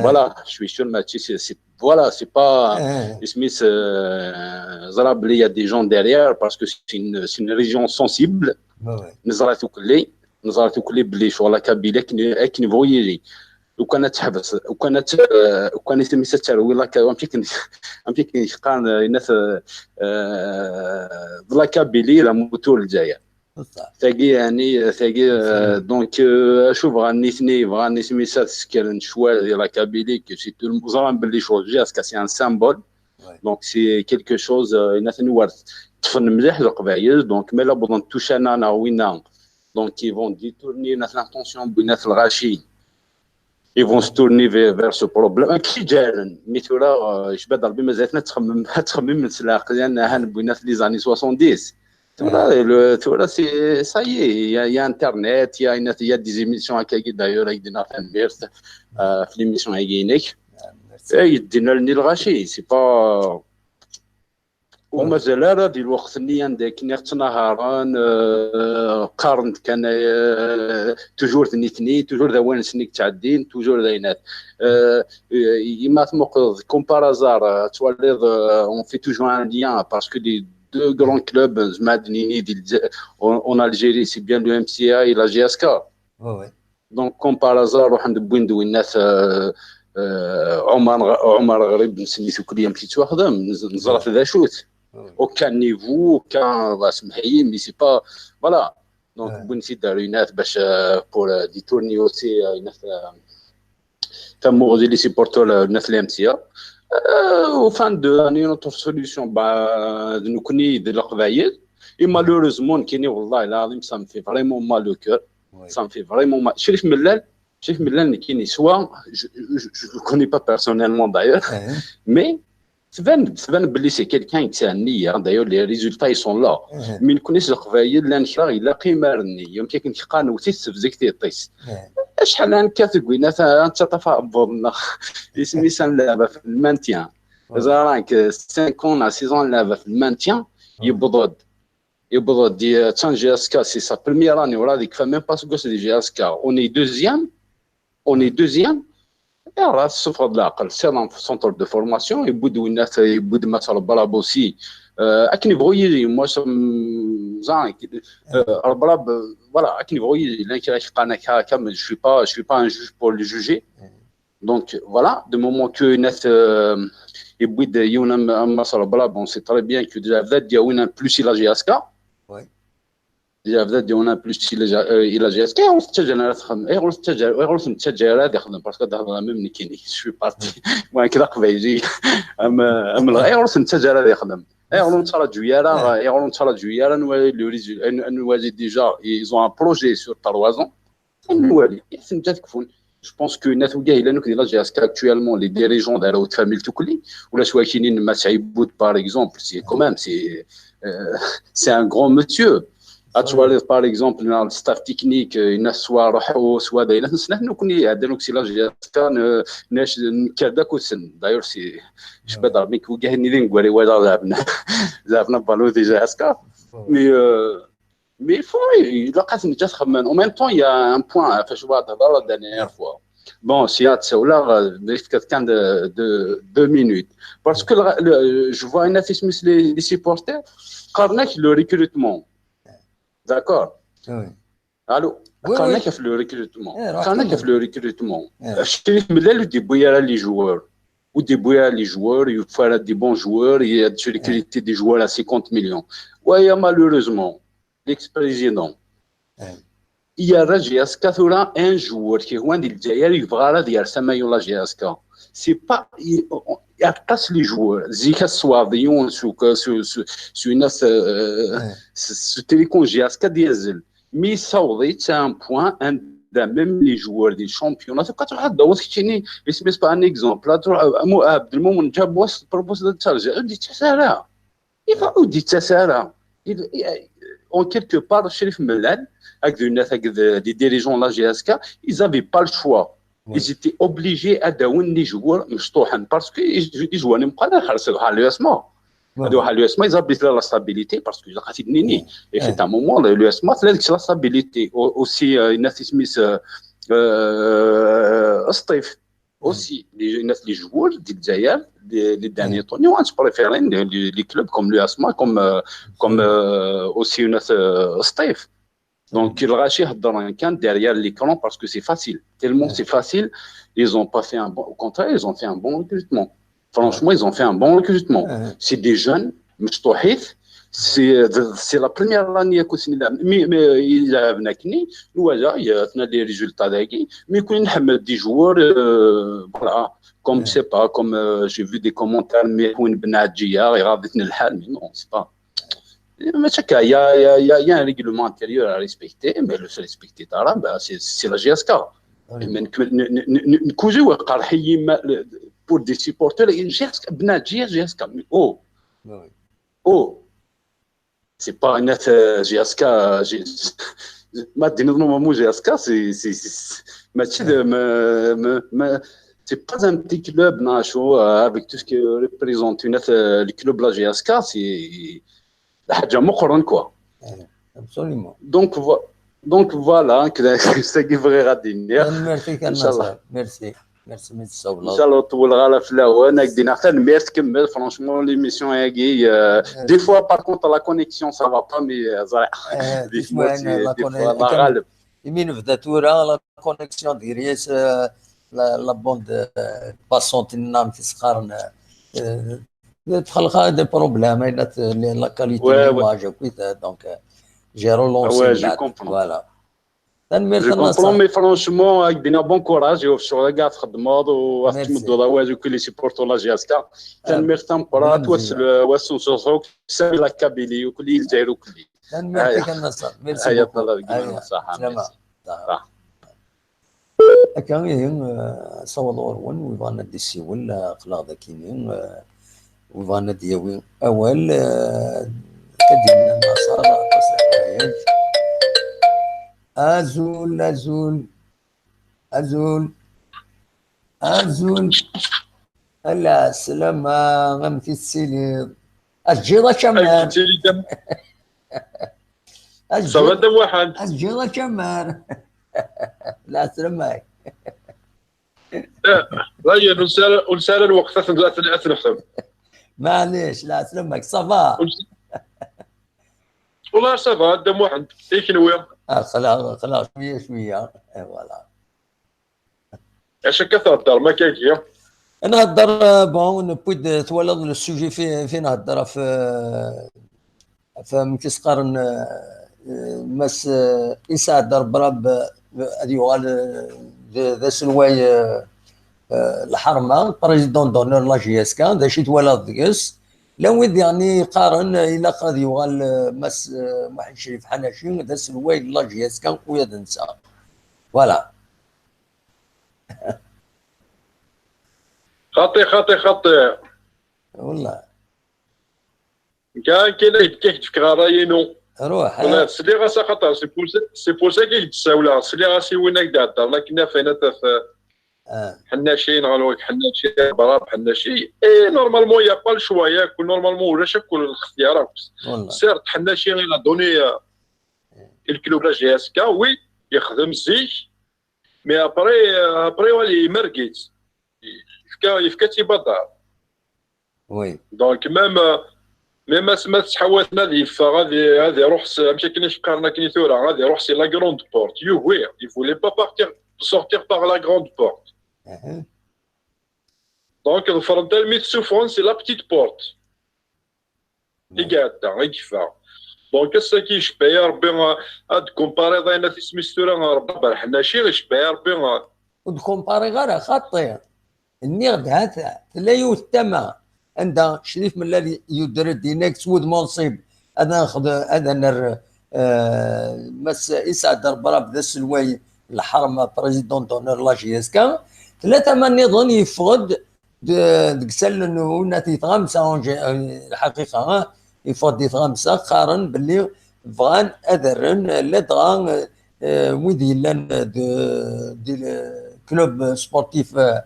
voilà, je suis sûr, mačči, c'est, c'est, voilà, c'est pas, isem-is, euh, ẓra belli il y a des gens derrière, parce que c'est une, c'est une région sensible. Neẓra-t ukelli, neẓra-t ukelli belli ccɣel la Kabylie akken, akken yebɣu yili. Lukan ad teḥbes, lukan ad t-, lukan isem-is ad terwi la Ka-, amek akken, amek akken qqaren, eh, inat, eh, eh, d la Kabylie d amutur n Lezzayer. Tagi, yeɛni, tagi, eh, donc, eh, acu bɣan nitni, bɣan isem-is ad sekren ccwal di la Kabylie, que c'est tout le monde, ẓran belli ccɣel J S K c'est un symbole. Donc, c'est quelque chose, eh, inat n war ṭṭfen mliḥ Leqbayel, donc, ma la wwḍen tucana neɣ winna, donc, ils vont détourner notre attention, winna lɣaci. Ils vont se tourner vers, vers ce problème. Qui gère, mais tu vois, euh, je vais dans le même, mais tu vois, tu vois, c'est, ça y est, il y a, il y a Internet, il y a une, il y a des émissions à Kagi, d'ailleurs, avec des Nathan Mirth, euh, l'émission à Guinée. Et il dit, c'est pas, Ur mazal ara di lweqt-nni anda akken i ɣ-ttnaharen, eh, qqaren-d kan, eh, toujours d nitni, toujours d awanes-nni i yettɛeddin, toujours d ayen. Eh, eh, ma tmuqleḍ, comme par hasard, eh, ad twaliḍ, eh, on fait toujours un lien, parce que les deux grands clubs, eh, zeɛma ad nini, di Lezza-, en, en Algérie, c'est bien le M C A et la J S K. Donc, comme par hasard, ruḥen-d wwin-d winnat, euh, euh, Omar, Omar Ɣrib, nessen-it ukelli amek yettwaxdem, nez-, neẓra-t d acu-t. Aucun niveau, aucun, bah, semḥ-iyi, mais c'est pas, voilà. Donc, wwin-t-id ar winnat bac, euh, pour, euh, détourner aussi, euh, winnat, euh, tamuɣli les supporters, euh, winnat l M C A. Euh, au fin de, une autre solution, bah, d nekkni d Leqbayel. Et malheureusement, nekkini, والله العظيم, ça me fait vraiment mal au cœur. Ça me fait vraiment mal. Chérif Mellal, Chérif Mellal, nekkini, soit, je, je, je le connais pas personnellement d'ailleurs, mais Tban, tban belli c'est quelqu'un qui a nniya, d'ailleurs les résultats ils sont là. Mais nekkni s Leqbayel llan kra ilaq imar-nni, amek akken qqaren, wwet-it tebzeg tiṭ-is. Acḥal ara nekkat deg winna, ta, ad nettaṭṭaf aɛebbuḍ-nneɣ. Isem-is ad nlɛeb ɣef le maintien. Ẓran-k, cinq ans neɣ six ans ad nlɛeb ɣef le maintien, yewweḍ-d. Yewweḍ-d, euh, d J S K, c'est sa première année, ur yekfi même pas aseggas di J S K. On est deuxième, on est deuxième. Et alors, tessufɣeḍ leɛqel, c'est un centre de formation, yewwi-d winna, yewwi-d Mass Rebrab aussi. Euh, akken yebɣu yili, moi, ça me, ẓran-k, euh, Rebrab, euh, voilà, akken yebɣu yili, llan kra yeqqaren akka, akka, mais je suis pas, je suis pas un juge pour le juger. Donc, voilà, du moment que net, euh, yewwi-d yiwen am, am Mass Rebrab, on sait très bien que déjà, bda d-yawi un plus i la J S K. Déjà, bda d-yawi un plus i la J-, euh, i la J S K, ur tettaǧǧa ara ad texdem, ayɣer ur tettaǧǧa, ayɣer ur tettaǧǧa ara ad yexdem, parce que ad hḍreɣ même nekkini, je suis parti. Moi, nekk d aqbayli, am, am, ayɣer ur tettaǧǧa ara ad yexdem. Ayɣer ur nettṛaǧu ara, ayɣer ur nettṛaǧu ara ad nwali le résu-, ad, ad nwali déjà, ils ont un projet sur trois ans. Ad nwali, ad ten-ǧǧa ad kfun. Je pense que net wigad yellan akk di la J S K actuellement, les dirigeants d arraw n tfamilt ukli, ulac wakinin Mass Ɛibud, par exemple, c'est quand même, c'est, euh, c'est un grand monsieur. Ad twaliḍ, par exemple, neɣ le staff technique, euh, yenna swa ruḥu, swa d ayen, ad nesnat nekkni, ɛeddan akk si la J S K, n-, n-, nekker-d akked-sen. D'ailleurs, c'est, je peux dire, mais wigad-nni d inegwari wala zeɛben, zeɛben abalu di J S K. Mais, euh, Mais il faut, ilaq ad ten-ǧǧeɣ ad xedmen. En même temps, il y a un point, ɣef wacu i d-thedreḍ la dernière fois. Bon, si ad ssawleɣ, euh, d-, fket kan de, de, deux minutes. Parce que le, le, je vois une affiche, les, les supporters, qqaren-ak le recrutement. D'accord. Allô? Qqaren-ak ɣef le recrutement. Qqaren-ak ɣef le recrutement. Cyrif Mellal ur d-yewwi ara les joueurs. Ur d-yewwi ara les joueurs, yufa ara des bons joueurs, il a recruté des joueurs à cinquante millions. Waya, malheureusement, l'ex-président. Yerra J S K tura un joueur qui est di Lezzayer, yebɣa ara ad yers amayu la J S K. C'est pas, il, on, aṭas les joueurs. Zik aṣṣwab, yiwen s, s, s, s une, euh, s, s télécon J S K d yazzel. Mi yessaweḍ-itt à un point anda même les joueurs des championnats, tu vois, tu vois, keččini, isem-is par un exemple, là, tu vois, Amu-, Abdelmoumene Djabouas propose de charger, ur d-yettas ara. Il va, ur d-yettas ara. Il, il, en quelque part, Chérif Mellal, avec une, avec des, des dirigeants de la J S K, ils n'avaient pas le choix. Ils étaient obligés ad d-awin les joueurs mecṭuḥen, parce que les, les joueurs n'aiment pas le S M A. Ad ruḥeɣ l'U S M A, ils habitent la stabilité parce que la stabilité, et c'est un moment, l'U S M A, c'est la stabilité. Au-, aussi, euh, une affiche mise, euh, euh, Steve. Aussi, les, les joueurs du Djaïa, les, les derniers tournois, je préfère les, les, les clubs comme l'U S M A, comme, euh, comme, euh, aussi une, euh, Steve. Donc, il rachète dans un camp derrière l'écran parce que c'est facile. Tellement c'est facile, ils ont pas fait un bon, au contraire, ils ont fait un bon recrutement. Franchement, ils ont fait un bon recrutement. C'est des jeunes, مشطوحين. C'est, c'est la première année que c'est là. Mais, mais il a venu, nous, voilà, il y a des résultats, mais qu'on a des joueurs, euh, voilà, comme, je sais pas, comme, euh, j'ai vu des commentaires, mais qu'on بنات جيا، غير غادي تنحل، mais non, c'est pas. Mais c'est qu'il y a, il y a, il y a, il y a un règlement intérieur à respecter, mais le respecter, bah, c'est, c'est la J S K. Mais ne, ne, ne, ne, ne, pour des supporters, la J S K, بنات جيا, J S K, mais oh, oh, c'est pas une, euh, J S K, J-, ما دينا normalement J S K, c'est, c'est, c'est, ماشي de, me, me, me, c'est pas un petit club, non, je vois, avec tout ce que représente une, euh, le club, la J S K, c'est حاجة مقرن, quoi. Absolument. Donc, vo-, donc voilà, كذا, c'est ce que je voulais dire. Merci, Inch'Allah. Merci. Merci, Mister Sabla. Inch'Allah, ur ṭewwileɣ ara fell-awen. Ad k-d-iniɣ tanemmirt, kemmel, franchement, l'émission-agi, euh, des fois, par contre, la connexion, ça va pas, mais, euh, ẓriɣ. Des fois, c'est, la des fois, conne-, la غالب. Imi nebda tura, la connexion diri-as, euh, la, la bande, euh, passante, nnan tisqaren, euh, txelq des problèmes, la, la qualité de l'image, donc, euh, j'ai relancé. Ouais, je comprends. Voilà. Tanemmirt a Nasser. Je comprends, mais franchement, ak d-iniɣ bon courage i ccɣel-agi ara txedmeḍ, u ad tmuddeḍ awal i les supporters n la J S K. Tanemmirt tameqqrant, wa s-, wa s-nṣuṣu, sami la Kabylie, ukli Lezzayer, ukli. Tanemmirt-ik a Nasser. Merci beaucoup. Aya ṭṭalab deg-m, ṣṣaḥa, merci. Akka ihi, eh, sawaḍ ɣur-wen, wi bɣan ad d-issiwel, eh, aql-aɣ d akini, eh, Bɣan ad d-yawi awal, eh, ad d-yini Naṣer aṭas n leḥwayeǧ. Azul, azul, azul, azul. Ala, slama, amek i tettiliḍ? Aǧǧiḍ a Camar. Amek i tettiliḍ? Aǧǧiḍ. Ça va, Dda Muḥend? Aǧǧiḍ a Camar. La, slama. Eh, dayen, ur nesɛi ara, ur nesɛi ara lweqt ad ten-, ad ten-, ad t-nexdem. Maɛlic, la, slama, ça va? Ur nes-, والله ça va, Dda Muḥend, i kenwi? Ah, xla-, xla-, cwiya, cwiya. Eh, voilà. Acu akka theddrem akkagi? Nhedder, euh, bon, newwi-d, euh, twalaḍ le sujet fi, fi nhedder ɣef, euh, ɣef, amek i s-qqaren, euh, euh, Mass, euh, Isɛad Rebrab, euh, ad yuɣal, euh, d, d aselway, euh, euh, lḥerma, président d'honneur la J S K, d acu i twalaḍ deg-s? Llan wid yeɣni yeqqaren, euh, ilaq ad yuɣal, euh, Mass, euh, Muḥend Crif Ḥanaci d aselway n la J S K, u ad nseɣ. Voilà. Xaṭi, xaṭi, xaṭi. Wallah. Kan, kan ad k-, ad k-d-fkeɣ ṛṛay-inu. Ruḥ, wallah, ha? Sliɣ-as axaṭer, c'est pour ça, c'est pour ça que d-ssawleɣ. Sliɣ-as i win ak-d-heddren akken ɣef ayen ad taf, ah, Ḥennaci, neɣ anwa-k Ḥennaci, Brab Ḥennaci. Et normalement, il y a pas le choix, yak, normalement, ulac akk lxetyar akk. Wallah. Certes, Ḥennaci, il a donné, euh, le club la J S K, oui, yexdem zik, mais après, euh, après, wali, imerg-itt. Yefka, yefka-tt i Badar. Oui. Donc, même, euh, même asma tettḥawaten ad yeffeɣ, ad i-, ad iruḥ s, amek akken i s-qqaren akken i tura, ad iruḥ si la grande porte. Yugi, il voulait pas partir, sortir par la grande porte. Uh-huh. Donc, ḍefren-t almi tsuffɣen si la petite porte. I iɛedda, i yeffeɣ. Donc, ass-agi icebba-yi Rebbi, euh, ad d-kumpariḍ ayen a tismi-s tura, euh, Rebbi Ḥennaci, icebba-yi Rebbi, euh. Ur d-kumpariɣ ara, xaṭi. Nniɣ-d, ha-t-a, tella yiwet tama anda Crif Mellal yudder-d, yenna-k s wudem unṣib, ad nexd-, ad nerr, euh, Mass Isɛad Rebrab d aselway n lḥerma, président d'honneur la J S K. Tella tama nniḍen yeffeɣ-d d-, deg isallen n unati tɣamsa, en gé-, lḥaqiqa, ah, yeffeɣ-d di tɣamsa, qqaren belli bɣan ad rren ladɣa, eh, wid yellan d-, di le-, club sportif, eh,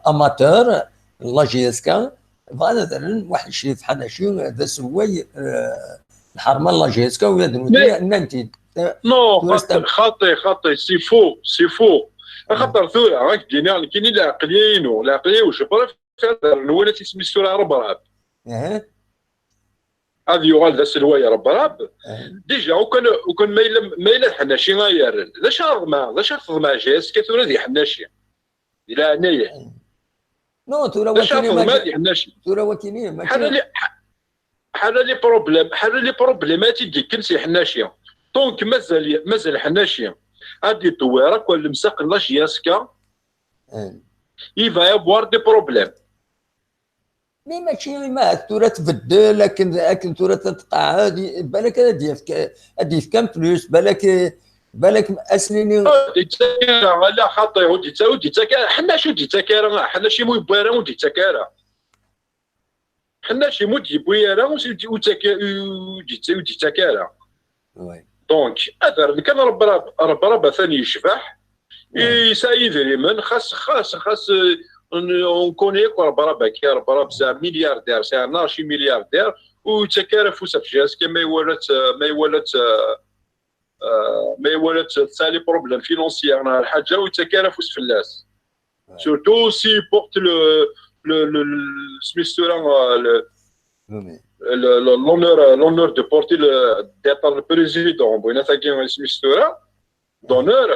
amateur, la J S K, bɣan ad rren Muḥend Crif Ḥanaci d aselway, eh, lḥerma n la J S K, ula d nutni. Mais nnan-t-id. Eh, non, tura xaṭi, xaṭi, xaṭi, c'est faux, c'est faux. Ah. Axaṭer tura, ad k-d-iniɣ nekkini leɛqliya-inu, leɛqliya-iw, je préfère ad rren win a tismi-s tura Rebrab. Aha. Ad yuɣal d aselway Rebrab. Aha. Déjà, ukan, ukan ma yella, ma yella d Ḥennaci ay yerren. D acu ara ḍmeɛ, d acu ara teḍmeɛ J S K tura di Ḥennaci? Di leɛnaya. Non, tura d acu ara wakini teḍmeɛ mačči, di Ḥennaci? Tura wakini mačči. Ḥala li-, ḥala les problèmes, ḥala les problèmes ad t-id-ikken si Ḥennaci. Donc, mazal, mazal Ḥennaci ad iṭewwir akk lemsaq n la J S K, il va y avoir des problèmes. Mais mačči ma tura tbeddel, akken, akken tura tqeɛɛed, i-, balak ad d-yefk, ad d-yefk un plus, balak, balak aslini. Ur d-yettak ara, ala xaṭi, ur d-yettak, ur d-yettak ara, Ḥennaci ur d-yettak ara, Ḥennaci mu yewwi ara, ur d-yettak ara. Ḥennaci mu d-yewwi ara, ur d-yettak, ur d-yettak, ur d-yettak ara. Oui. Donc, ad rren kan Rebrab, Rebrab atan yecbeḥ, oui, yesɛa idrimen, xas, xas, xas, euh, on, on connaît akk Rebrab-agi, Rebrab c'est un milliardaire, c'est un archi-milliardaire, ur yettak ara afus ɣef J S K, ma iwala-tt, ma iwala-tt, euh, euh, ma iwala-tt tesɛa les problèmes financiers neɣ lḥaǧa, ur yettak ara afus fell-as. Ouais. Surtout s'il porte le, le, le, le, le, le, le, le, le, l'honneur, l'honneur de porter le, d'être le président. Bon, il a fait un d'honneur.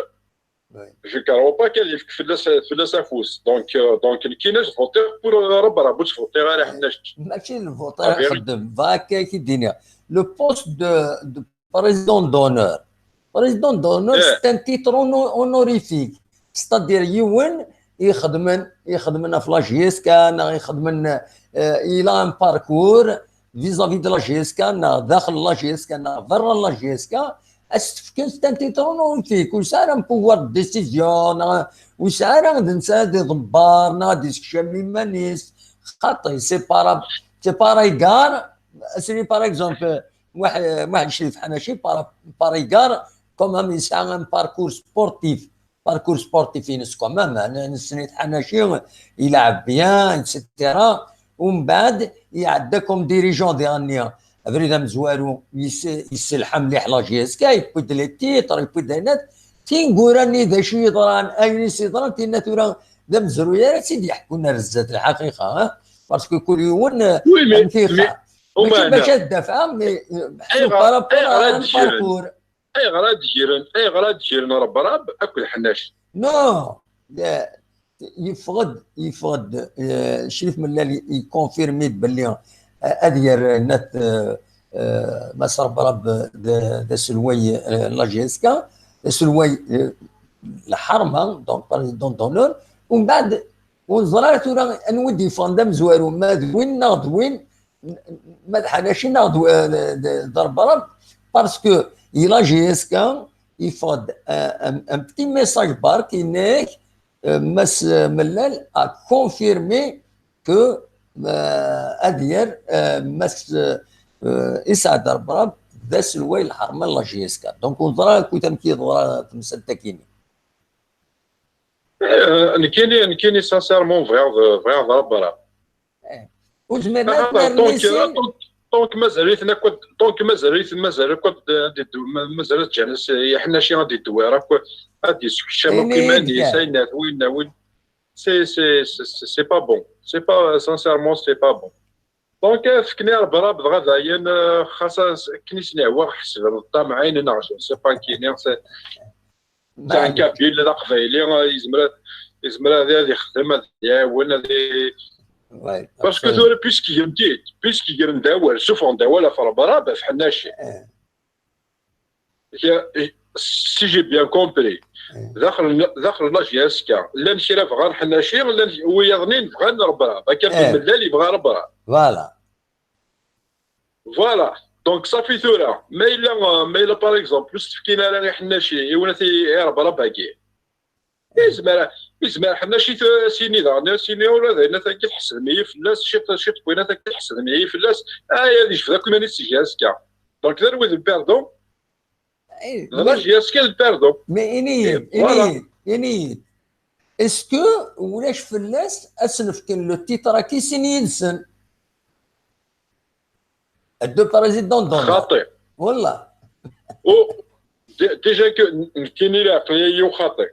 Ouais. Je ne crois pas qu'elle est faiblesse, faiblesse à fausse. Donc, euh, donc, qui n'est voté pour, euh, Rebrab, voté à Ḥennaci. Mačči le voter, ah, xeddem, va, qui dit, le poste de, de président d'honneur. Président d'honneur, eh, c'est un titre hono-, honorifique. C'est-à-dire, yiwen ixedmen, ixedmen ɣef la J S K, neɣ ixedmen, euh, il a un parcours vis-à-vis de la J S K, neɣ daxel la J S K, neɣ berra la J S K, ad s-tefken, c'est un titre honorifique. Ur yesɛi ara un pouvoir de décision, neɣ ur yesɛi ara d netta ad iḍebber, neɣ ad isekcam iman-is. Xaṭi, c'est par rap-, C'est par égard, c'est par exemple, Mohamed Cherif Hanachi, par, par égard, quand même, il a un parcours sportif. Parcours sportif-ines quand même, hein, Hanachi, il a bien, et cetera. ومن بعد يعدى comme dirigeant ديال النيا. Abrid amezwaru, yesselḥa mliḥ la J S K, yewwi-d les titres, yewwi-d ayen. Tineggura-nni d acu yeḍran, ayen i s-yeḍran, tinna tura d amezruy ara tt-id-yeḥkun ar zdat lḥaqiqa, hein? Parce que kul yiwen, euh, Oui, mais, amek mais, ixaq. Mačči Umana, bac ad dafɛeɣ, mais, euh, ḥsu ayɣer, par rapport ayɣer à ad un ǧǧiren, parcours. Ayɣer ad ǧiren, ayɣer ad ǧiren Rebrab akked Ḥnac? Non, euh, yeffeɣ-d, yeffeɣ-d, euh, Crif Mellal y-, yconfirmi-d belli, euh, ad yerr nat, euh, euh, Mass Rebrab d, d aselway, euh, la J S K, d aselway, euh, lḥerma, donc président d'honneur, ومن بعد ur neẓri ara tura anwa i d-yeffɣen d amezwaru, ma d win neɣ d win, ma d Ḥanaci neɣ d, d, d Rebrab, parce que la J S K yeffeɣ-d, euh, un, un petit message barre yenna-ak, euh, Mass Mellal a confirmé que, euh, ad yerr, euh, Mass, euh, Isɛad Rebrab d aselway lḥerma n la J S K. Donc ur neẓri ara amek i teḍra temsalt-agi-nni. Euh, nekkini, nekkini sincèrement bɣiɣ, bɣiɣ Rebrab. Ur zmiren ad Ah, nernu donc, sin. euh, donc, donc mazal-iten akk, donc mazal-iten, mazal akk ad, ad iddu-, ma-, mazal ad ǧǧan s-, i Ḥnaci ad idewwir akk, ad yessekcam akk Ayen i iman-is, d-gar. Ayen win, win. C'est, c'est, c'est, c'est, c'est pas bon. C'est pas, sincèrement, c'est pas bon. Donc, euh, fken i Rebrab dɣa dayen, euh, xas as-, akken i sen-ihwa ḥesben ṭṭamɛin neɣ je ne sais pas kini, c'est, c'est un Kabyle, d Aqbayli, euh, yezmer ad, yezmer ad, ad ixdem, ad iɛawen, ad i-, Ouais, parce que absolument. Tura, puisque gren-d, puisque gren-d awal, suffɣen-d awal ɣef Rebrab, ɣef Ḥnaci. Eh. Ya, eh, si j'ai bien compris, Eh. daxel, daxel la J S K, llan kra bɣan Ḥnaci, llan wiyaḍ-nni bɣan Rebrab. Akka Eh. Mellal yebɣa Rebrab. Voilà. Voilà. Donc, ça fait tura. Ma yella, euh, ma yella, par exemple, ur s-tefkin ara i Ḥnaci, i win ad t-, i Rebrab-agi. Izmer, izmer Ḥnaci t-, sini daɣen, sini ula d ayen tagi tḥesdem-iyi fell-as, ciṭ, ciṭ n wayen tagi tḥesdem-iyi fell-as, ay, ad yejbed akk iman-is seg J S K. Donc, d anwa i d perdant? Eh, D la J S K d perdant. Mais ini-yi-d, Eh, voilà. ini-yi-d, ini-yi-d. Est-ce que ulac fell-as ad sen-fken le titre-agi sin yid-sen? De président d'honneur. Xaṭi. Wallah. Oh, d-, déjà que nekkini lɛeqliya-iw xaṭi.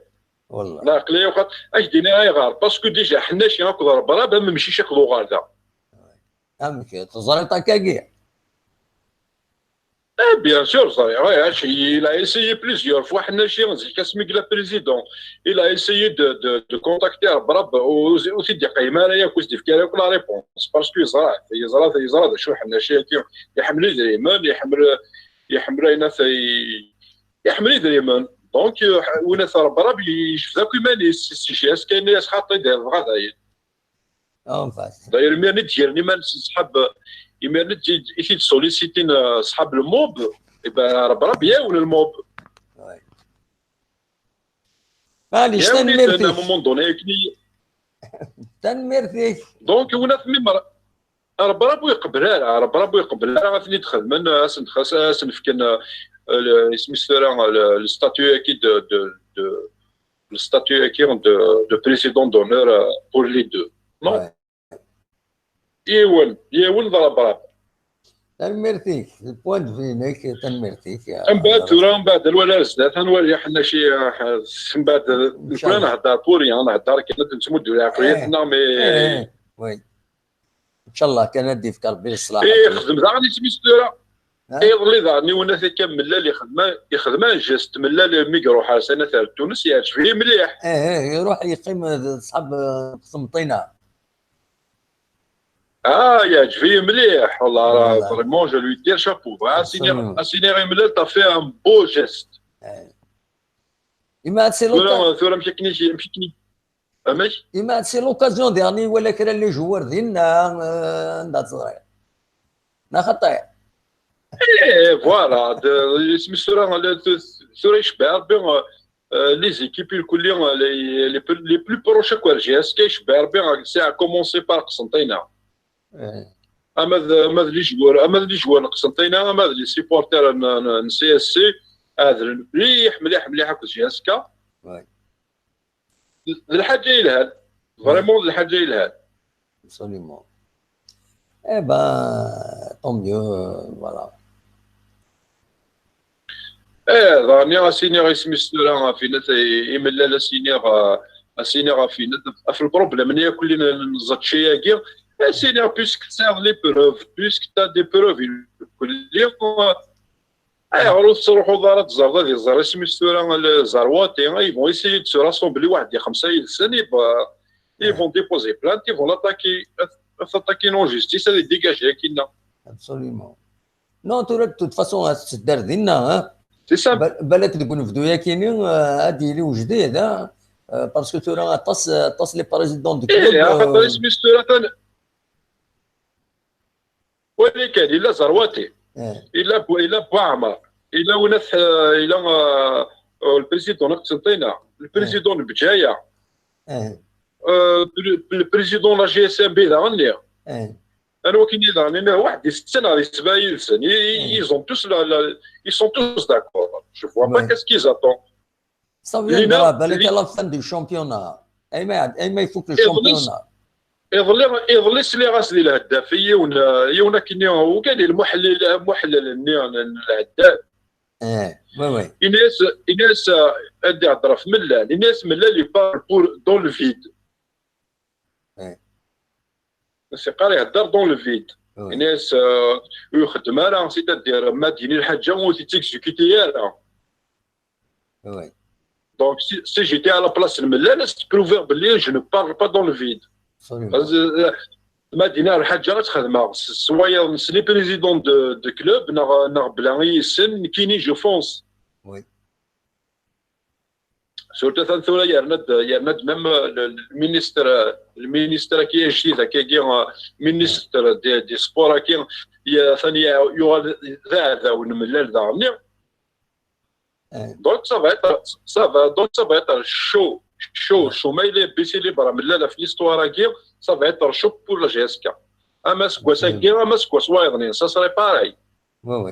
Wallah. Lɛeqliya-iw xaṭi. Ad k-d-iniɣ ayɣer. Parce que déjà Ḥnaci akked Rebrab am umcic akked uɣerda. Amek, teẓriḍ akkagi? Eh, bien sûr, ẓriɣ. Ouais, il a essayé plusieurs fois, Ḥnaci, zik asmi yella président. Il a essayé de, de, de contacter Rebrab, ur, ur t-id-yeqqim ara yakk, ur s-d-yefki ara yakk la réponse. Parce que yeẓra, yeẓra, yeẓra d acu Ḥnaci-agi. Iḥemmel idrimen, iḥemmel, iḥemmel ayen ata, iḥemmel idrimen. Donc, euh, win ata Rebrab, yejbed akk iman-is, si J S K yenna-yas xaṭi, dɣa dayen. En fait. D'ailleurs, imir-nni d-gren iman-is ṣṣḥab, imir-nni d-, i t-id-solliciten, euh, ṣṣḥab le mob, eh ben, Rebrab iɛawen le mob. Ouais. Maɛlic, Iɛawen-iten à un tanemmirt-ik. Moment donné, akken i- Tanemmirt-ik. Donc, win at mi mer-, Rebrab ur iqebbel ara, Rebrab ur iqebbel ara, ad ten-id-xedmen, ad sen-, ad sen-fken, euh, le, isem-is tura, le, le statut-agi de, de, de, le statut-agi de, de président d'honneur, euh, pour les deux. Non. Ouais. Yiwen, yiwen d Rebrab. Tanemmirt-ik, le point de vue-inek, tanemmirt-ik. Mbeɛd tura, mbeɛd nwali ar zdat, ad nwali Ḥnaci, ah, mbeɛd nekni Inchallah. Nehder pour rien, nehder kan ad nettmuddu lɛeqliyat-nneɣ, mais Eh, oui. Inchallah, kan ad d-yefk Rebbi leṣlaḥ. Eh, ixdem daɣen isem-is tura. Ha? Iḍelli daɣen, yiwen ata kan Mellal ixdem, ixdem un geste, Mellal mi iruḥ ar Sanater Tunes, yeɛǧeb-iyi mliḥ. Eh, eh, iruḥ yeqqim d ṣṣḥab, eh, Qsenṭina. Ah, yeɛǧeb-iyi mliḥ, والله, Voilà. Vraiment, je lui tire chapeau. Ah, Absolument. Sini Mellal, t'as fait un beau geste. Ima c'est Tura, l'occasion. tura, amek akken i, amek akken i, amek? Ima c'est l'occasion dernier, wala kra les joueurs dinna, eh, anda teẓriḍ. Neɣ xaṭi. Eh, voilà, de, isem-is tura, le, tura icebbeɛ Rebbi, euh, euh, les équipes, les, les, les plus, les plus proches, quoi, J S K, icebbeɛ Rebbi, c'est à commencer par Qsenṭina. Eh. ama d, ama d les joueurs, ama d les joueurs n Qsenṭina, ama d les supporters n, n, n C S C, ɛedlen mliḥ, mliḥ, mliḥ akked J S K. Ouais. D, d lḥaǧa yelhan. Vraiment, d lḥaǧa yelhan. Absolument. Eh ben, tant mieux, euh, voilà. Eh, daɣen, a s-iniɣ isem-is tura, ɣef inat, i, imellal, a s-iniɣ, eh, a s-iniɣ ɣef inat, ɣef lproblem-nni akk-, neẓẓa ccay-agi, a s-iniɣ, puisque tesɛiḍ les preuves, puisque t'as des preuves, kulli, eh, ayɣer ur tettruḥuḍ ara ad tẓerḍ, ad iẓer isem-is tura, le Zarwati, ils vont essayer de se rassembler waḥed i xemsa yid-sen, ils vont, ils vont déposer plainte, ils vont l'attaquer, ad, ad t-attaquer en justice, ad idégagé akkinna. Absolument. Non, tura, de toute façon, ad teddar dinna, hein. C'est ça. Ba-, balak deg unebdu-yakini, euh, ad yili ujdid, hein. Euh, parce que tura aṭas, aṭas les présidents de club, eh, axaṭer, euh, isem-is tura tan-, wali kan, illa Zarwati, eh, illa Bu-, illa Buɛmar, illa Unat, euh, illa, euh, euh, le président n Qsenṭina, le, eh, président n Bǧaya, eh, euh, le, le président n la G S M B daɣen-nni. Eh. Anwa akken i daɣen, imi waḥed i setten neɣ di sebɛa yid-sen, i, i, ils ont tous la, la, ils sont tous d'accord. Je vois pas qu'est-ce qu'ils attendent. Ça viendra, balak à la fin du championnat. Ayma, ayma ifuk le championnat. Iḍelli, iḍelli sliɣ-as di lheddaf i yiwen, yiwen akkenni, ukan i lmuḥellil, muḥellel-nni n lheddaf. Eh, oui, oui. Ini-as, ini-as, ad d-ihedder ɣef Mellal. Ini-as Mellal, il parle pour, dans le vide. Eh. Siqar ihedder dans le vide. Oui. Ini-as, euh, ur ixeddem ara, c'est-à-dire, ma d-yini lḥaǧa ur t-exécuter ara. Oui. Donc, si, si j'étais à la place n Mellal, ad s-prouver belli je ne parle pas dans le vide. Absolument. Parce que, euh, ma d-yini lḥaǧa ad tt-xedmeɣ s, s wayeḍ, s les présidents de, de club, neɣ, neɣ bla i yi-ssnen, nekkini je fonce. Oui. Surtout atan tura yerna-d, yerna-d même, euh, le, le ministre, euh, le ministre-agi ajdid akkagi, euh, ministre des, des sports-agi, atan yuɣal d aɛdaw n Mellal daɣen-nni. Eh. Donc ça va être, ça va, donc ça va être chaud, chaud, chaud. Ma yella yebbi si libre Mellal ɣef l'histoire-agi, ça va être chaud pour la G S K. Ama aseggas-agi, ama aseggas wayeḍ-nni, ça serait pareil. Oui, oui.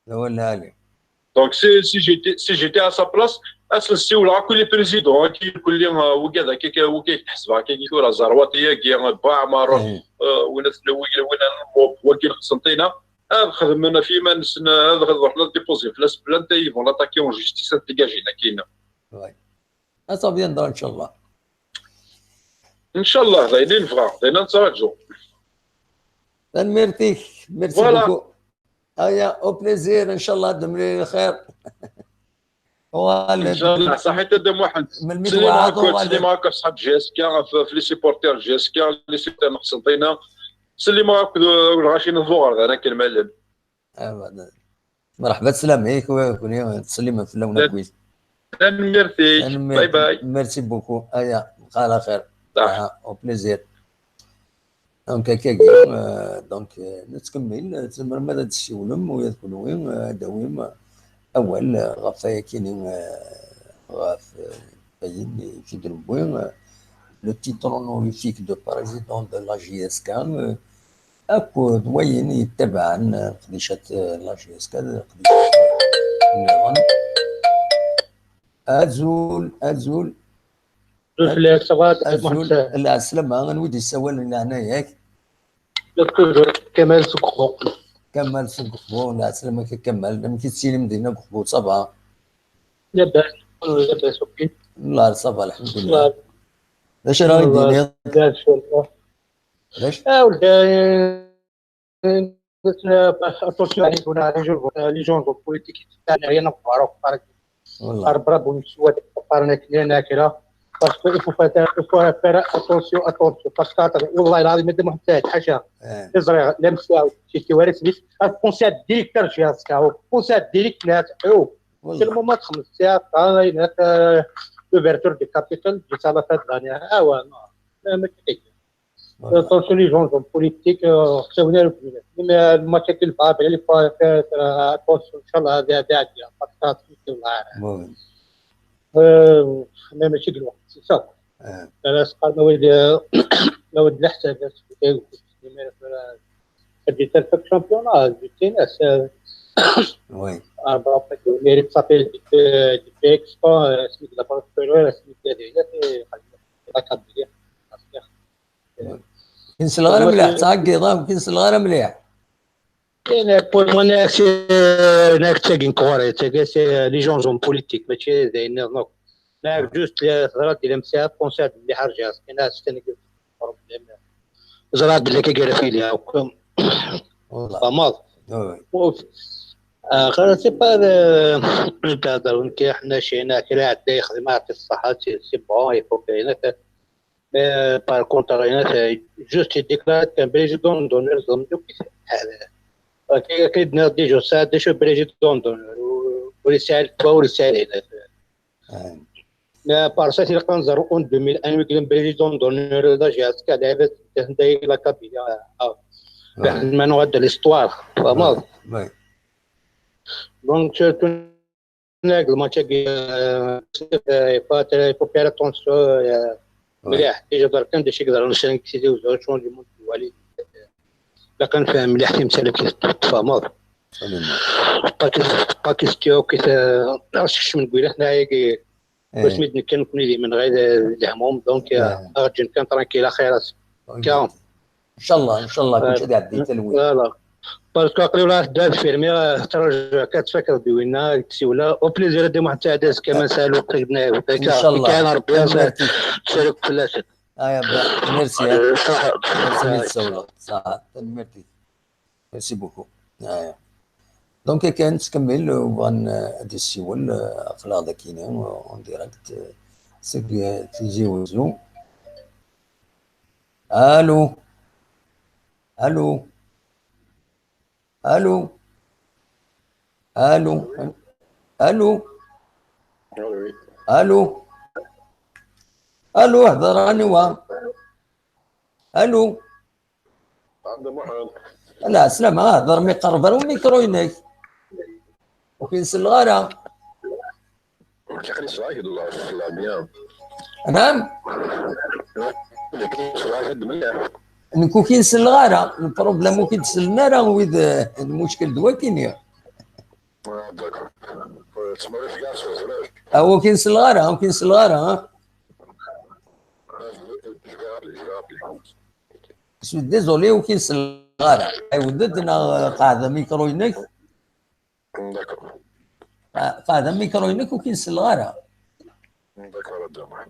D awal lɛali. Donc, si, si j'étais, si j'étais à sa place, ad s-nsiwleɣ akk i les présidents, akk i kulli, euh, wigad akka, akka, wigad i k-ḥesbeɣ akka, tura Zarwati-agi, euh, Buɛmar, euh, win at, win, win at Lmub, wagi n Qsenṭina, ad xedmen ɣef yiman-nsen, ad ruḥen ad déposer fell-as plainte, ils vont l'attaquer en justice, ad t-dégagin akkin. Ouais. Ah, ça viendra, Inch'Allah. Inch'Allah, d ayen i nebɣa, d ayen i nettraǧu. Tanemmirt-ik, merci beaucoup. Voilà. Aya, au plaisir, Inch'Allah, ad nemlil lxir. Uɣal-d. Inch'Allah, saḥit a Dda Muḥend. Melmi tewɛaḍ, uɣal-d. Ttsellimeɣ akk ɣef ṣṣḥab J S K, ɣef, ɣef les supporters J S K, les supporters n Qsenṭina. Ttsellimeɣ akked, euh, lɣaci n Buɣerdan akken ma llan. Abadan. Merḥba, sslam-ik, wa-, kuni, ttsellimen fell-awen akk. Tanemmirt-ik. Tanemmirt. Bye bye. Merci beaucoup. Aya, lqaɛ lxir. Saḥ. Aha, au plaisir. Donc, akkagi, euh, donc, euh, nettkemmil, euh, tzemrem ad d-tessiwlem, ula d kunwi, euh, ad d-tawim, euh, awal, euh, ɣef wayakini, euh, ɣef, euh, wayen i k-id-newwi, euh, le titre honorifique de président de la J S K, euh, akked wayen yettabaɛen, euh, leqdicat, euh, la J S K, leqdicat, euh, nniḍen. Azul, azul. Azul fell-ak, ça va, azul, Muḥend? Lɛeslama, anwa i d-yessawalen, leɛnaya-k? Toujours Kamal seg Uqbu. Kamal seg Uqbu, lɛeslama-k a Kamal. Amek i tettilim dinna deg Uqbu, ça va? Labas, labas, ok. Wallah, ça va, lḥemdulillah. D acu ara yi-d-tiniḍ? D acu? D acu? Ah, wala, euh, attention, les gens, les gens politiques, ça n'a rien à voir, par exemple. والله. رب، رب، ونسوات قارنا كلينا كلا. Parce que il faut faire, il faut faire attention, attention. Parce que والله العظيم ما دمهم تاج حاشا. إيه. إزرائيل، لا مساو، شي كي وارث بيت. بونسي على الديريكتور جي اس كاو. بونسي على الديريكت ناس. أو. والله. سي المومون خمس ساعات، آه، هناك، آه، l'ouverture du capital، جيت على فات غانيا. آه، واه، نو. لا، ما كاين. Voilà. Attention les gens, les hommes politiques, euh, خصهم يديروا بالك. Mais المشاكل البابا اللي فا-، فا-، فا-، attention، إن شاء الله هذه، هذه عادية. ما تخافش، إن شاء الله. المهم. آه، ما ماشي دلوقتي، صافي. آه. أنا سقط مواد، مواد الحساب، بس كاين، كاين، كاين، كاين، J'étais le championnat, j'étais là, c'est Oui. un bon fait, il s'appelle Dipexpo, c'est de la première, c'est de la la Kabylie. Ur k-selleɣ ara mliḥ, ttɛeggiḍ, ah, ur k-selleɣ ara mliḥ. Pour moi, c'est une c'est les gens sont politiques, mais c'est des nerfs. Mais juste les rats de l'M C F concernent les harjas, c'est un problème. Zrat de l'équipe de la filière. والله. Pas mal. Oui, oui. Ouf. آه، خلاص، c'est pas le نتاع دارون كي حنا شينا كلا عدا يخدم في الصحة، c'est c'est bon, il faut كاينة. Mais par contre rien, c'est juste déclaré كان président d'honneur زعما دوك هذا. كي كي دنا ديجا ساعة ديجا président d'honneur ورسالة ورسالة. آه. Mais par ça c'est quand زارو en deux mille un وكان président d'honneur لا جي اس كا لعبت داي لا كابيليا. آه. ما نوعد l'histoire. فهمت؟ Oui. Donc surtout le match, il faut faire attention. Oui. مليح ديجا درك كان داكشي يقدر نشري كيتي وزوج شون دي موند الوالي. لا كنفهم مليح في مسألة كيف تفهموا. Absolument. باكستيو كيف عرفتش من قبيله حنايا كي إيه. سميت كان كوني ديما غير الهموم دونك إيه. ارجن كان ترانكيل اخيرا. Oui. كاون. ان شاء الله، ان شاء الله كلشي غادي يعدي حتى الويل. فوالا. باسكو عقلي ولا دار فيرمي ترجع كتفكر دوينا كسيولا او بليزير دي محمد سعد كما سالو قلبنا. ان شاء الله. كان ربي تنميرتي. تسالك فلاسك. اه يا با ميرسي. صح. ميرسي ميت سولو صح. تنميرتي. ميرسي بوكو. اه. دونك كان تكمل وبغا ندير السيول اخلاق ذاكينا اون ديريكت. سي تيزي وزو. الو. الو. الو. الو. الو. الو. الو، هضر راني وا. الو. عبد المحيط. لا، سلام، هضر مي قرب الميكرو ينك. وكاين سلغارة. كيخلي صلاح يدور في اللعب بيان. نعم. كيخلي صلاح يد مليح. نكو كاين سلغارة، البروبليم وكي تسلنا راه ويد المشكل دوا كاين يا. آه، داكور. تسمى في كاع الصوت، علاش؟ هو كاين سلغارة، هو كاين سلغارة، ها. جو في رابلي، جو في رابلي. سو ديزولي، وكاين سلغارة. اي ودد انا قاعدة ميكرو ينك. داكور. قاعدة ميكرو ينك وكاين سلغارة. داكور، داكور.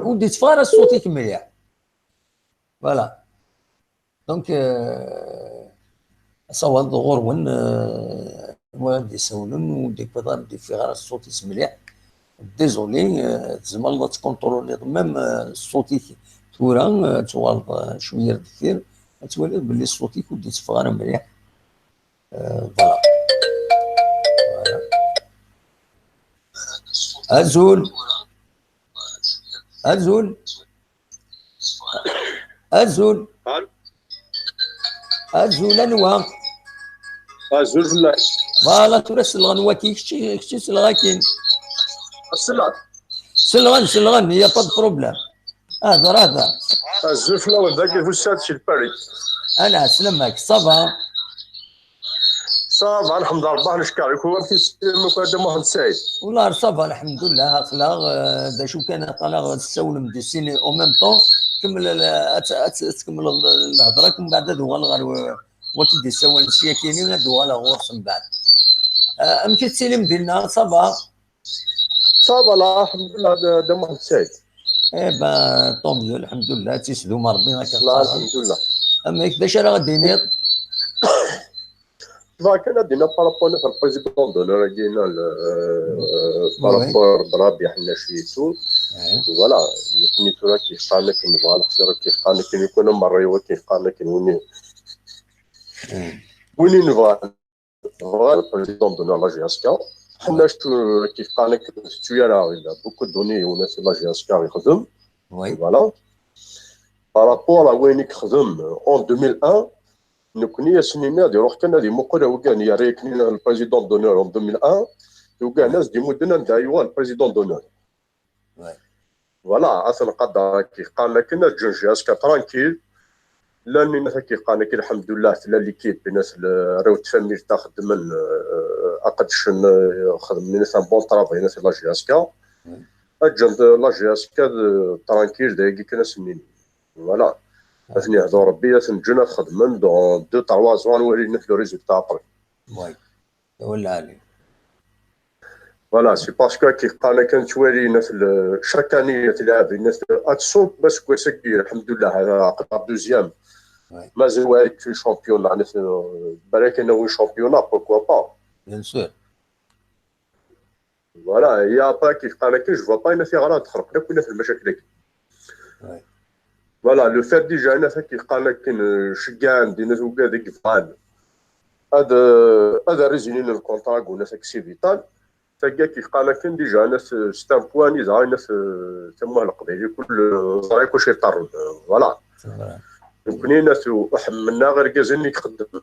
ودي تفارس صوتك مليح. فوالا. دونك، آه، صوالد غورون، آه، وغادي يسولن وديك بضا بدي في غير الصوت يسمليح. ديزولي، آه، تزمر لا تكونترولي ميم، آه، الصوت يك-، ثورة، آه، توالد، آه، شوية دكتير، تولي بلي الصوت يكون دي تفغر مليح. آه، فوالا. فوالا. أزول. أزول. أزول. أزول أنوا. أزول فلاس. فوالا، tura selɣen waki, kečči, kečči selɣ akin. السلعة. Selɣen, selɣen, y a pas de problème. هذا، هذا. أزول فلاس، ذاك يفوسات شي الباري. أنا أسلمك، ça va. صافا، الحمد لله، ربي نشكرك. هو في السلم هذا محمد سعيد. والله ça va، الحمد لله. أخلاق، آه، دا شو كان أخلاق السولم دي سيني أو ميم طون. كمل ال-، أت-، أت-، تكمل الهضرة، ومن بعد هذا هو الغار و-، وكي دي سوال سياكيني، هذا هو الغرس من بعد. آه، أم كي تسيني مدينة، ça va. صافا، لا، الحمد لله، هذا، هذا محمد سعيد. إيه با، طون ميو، الحمد لله، تيسدو مربي، هكا لا، صافا. الحمد لله. أما هيك، باش راه غادي ينيض؟ لا، كان عندنا بارابور نفر البريزيدون دو لو راكينا، بارابور برابي حنا شويتو. إيه. فوالا، كني تو راكي خانك نبغى الخسر كي خانك يكون مرة يوا كي خانك وين إيه. وين نبغى نبغى البريزيدون دو لا جي اس كا. حنا شتو كي خانك شوية راه بوكو دوني وناس لا جي اس كا يخدم. وي. فوالا. بارابور وين يخدم اون ألفين وواحد، نكني يا سنينا دي روح كان هذه مقرة وكان يا ريكني البريزيدون دونور اون ألفين وواحد، وكان ناس دي مدن عندها ايوا البريزيدون دونور. وي. فوالا، اصلا قد كي قال لك انا جون جي اس كا ترانكيل. Llan inat akka yeqqaren akka, lḥemdullah, tella l'équipe, inat arraw n tfamilt-a xeddmen, euh, aqedcen, euh, xedmen inat un bon travail, inat la J S K. Ǧǧan la J S K tranquille, d ayagi kan ass-nni. Voilà. Ad ten-yehdu Rebbi, ad ten-ǧǧen ad xedmen, dans deux, trois ans, ad nwali inat le résultat après. Wala ali. Voilà, c'est parce que ki qqaren akken ttwali inat le, chaque année inat lɛab, inat ad tṣub, bas seg wass-agi, lḥemdullah, hada aql-aɣ deuxième. Mazal wayeḍ fi championnat, inat, euh, balak ad nawi championnat, pourquoi pas. Bien sûr. Voilà, il y a pas ki qqaren akken, je vois pas inat iɣra ad xerqen akk inat lmacakil-agi. Voilà, le fait déjà, inat ki qqaren akken, euh, ceggɛen-d inat ugad i yebɣan ad, euh, ad résigner le contrat, inat ak c'est vital. Tagi ki qqaren akken déjà, inat, euh, c'est un point, inat, euh, tamuɣ leqbayel, kul, euh, ẓriɣ kul cay ṭarrun, euh, voilà. Nekkni inat ur ḥemmleɣ irgazen i ixeddmen.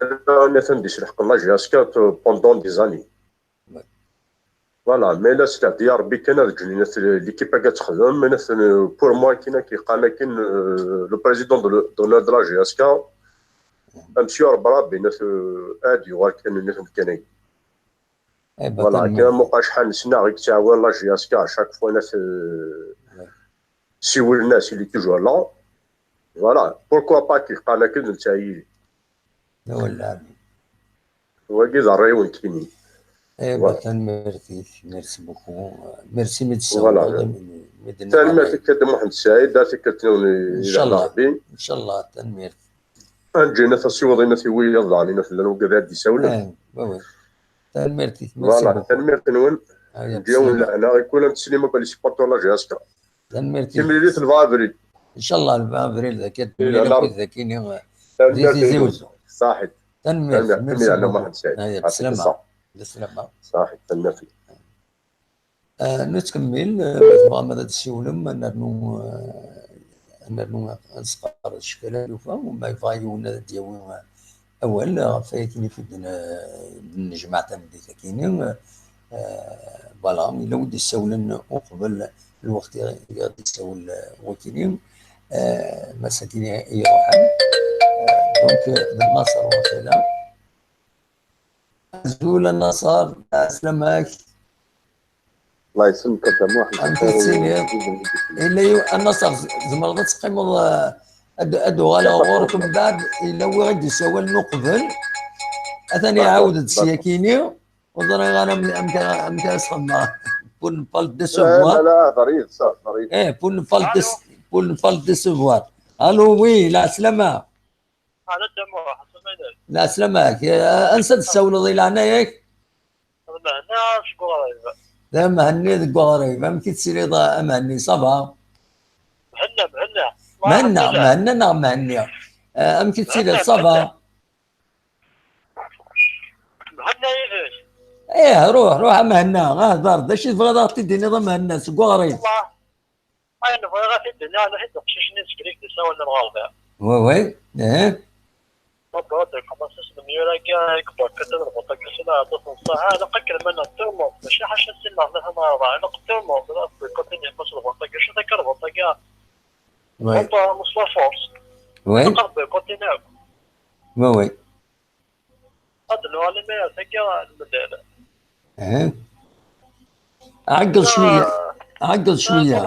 Inat anda iselḥeq la J S K pendant des années. Voilà, mais la, c'est-à-dire, Rebbi kan ad ǧǧen inat l'équipe-agi ad texdem, inat, euh, pour moi, kina ki qqaren akken, euh, le président de, d'honneur de la J S K, monsieur Rebrab, inat, euh, ad yuɣal kan inat umkan-agi. Voilà, kan muqac ḥan ssneɣ i yettɛawan la J S K, à chaque fois, inat, euh, siwlen-as, il est toujours là. Voilà, pourquoi pas ki qqaren akken d netta yili. Wala. Wagi d ṛṛay-nwen kini. Eh, tanemmirt-ik, merci beaucoup. Merci mi d-tessawleḍ, mi d-nniɣ. Tanemmirt-ik a Dda Muḥend Saɛid, a tikkelt-nwen. Incallah, incallah, tanemmirt. Ad nǧi inat asiweḍ inat i wiyaḍ daɣen inat llan wigad ad d-isawlen. Eh, oui, oui. Tanemmirt-ik, merci beaucoup. Voilà, tanemmirt-nwen. Nǧi-yawen lehna i kul ameslim akk les supporters la J S K. Tanemmirt-ik. Timlilit n le vingt avril. Incallah, le vingt avril, dagi ad d-nemlil akk dagi-ni, eh, di Tizi Wezzu. Ṣaḥit. Tanemmirt, merci beaucoup. Aya, bislama. Bislama. Ṣaḥit, tanemmirt. Eh, nettkemmil, eh, ma tebɣam ad d-tessiwlem, ad nernu, eh, ad nernu ad nesqerdec kra n tlufa, ma yebɣa yiwen ad d-yawi, eh, awal ɣef wayen ifudden, eh, d-nejmeɛ tameddit-agi-ni. Eh, voilà, yella wi d-issawlen uqbel lweqt i, i ɣ-d-issawel, eh, wakini. Eh, mass-agi i iruḥen. Eh, donc, eh, d Naṣer wakala. Azul a Naṣer, ɛeslama-k. Allah yesselmek a Dda Muḥend. Amek i tettiliḍ? Yella yiw-, a Naṣer, z-, tzemreḍ ad teqqimeḍ, eh, ad, ad uɣaleɣ ɣur-k mbeɛd, yella wi ɣ-d-issawalen uqbel. Atan iɛawed-d syakini, ur ẓriɣ ara am-, amek ara, amek ara s-xedmeɣ. Pour ne pas le décevoir. Eh, pour ne pas le dé-, pour ne pas le décevoir. Allô, oui, lɛeslama. Ɛla Dda Muḥ, ḥasan ma yella. Lɛeslama-k. Eh, ansa d-tessawleḍ i leɛnaya-k? D Mhenni seg Uɣrib. D Mhenni deg Uɣrib. Amek i tettiliḍ a Mhenni, ça va? Mhenna, Mhenna. Mhenna, Mhenna neɣ Mhenni? Eh, amek i tettiliḍ, ça va? Mhenna yid-k. Ih, ruḥ, ruḥ a Mhenna. Hder, d acu i tebɣiḍ ad ɣ-t-id-tiniḍ a Mhenna seg Uɣrib? Ayen bɣiɣ ad t-id-iniɣ, ad t-id uqcic-nni seg Lik d-isawlen ɣer da. Oui, oui. Ih. Baba, ad iqeḍ-as s lemyur-agi, i iberka-ten lbuṭ-agi, s lɛaṭuf n ṣṣaḥa, ilaq ad k-lman ɣer turmuḍ, mačči ḥaca sin neɣ tlata neɣ rebɛa, ilaq turmuḍ, ad tbuykutin yemma s lbuṭ-agi, acu takarbuṭ-agi? Oui. Baba, s la force. Oui. Ilaq ad buykutin akk. Oui, oui. Ad nuɣal imi ar tagi ad nmellal. Aha. Ɛeggeḍ cwiya. Ɛeggeḍ cwiya.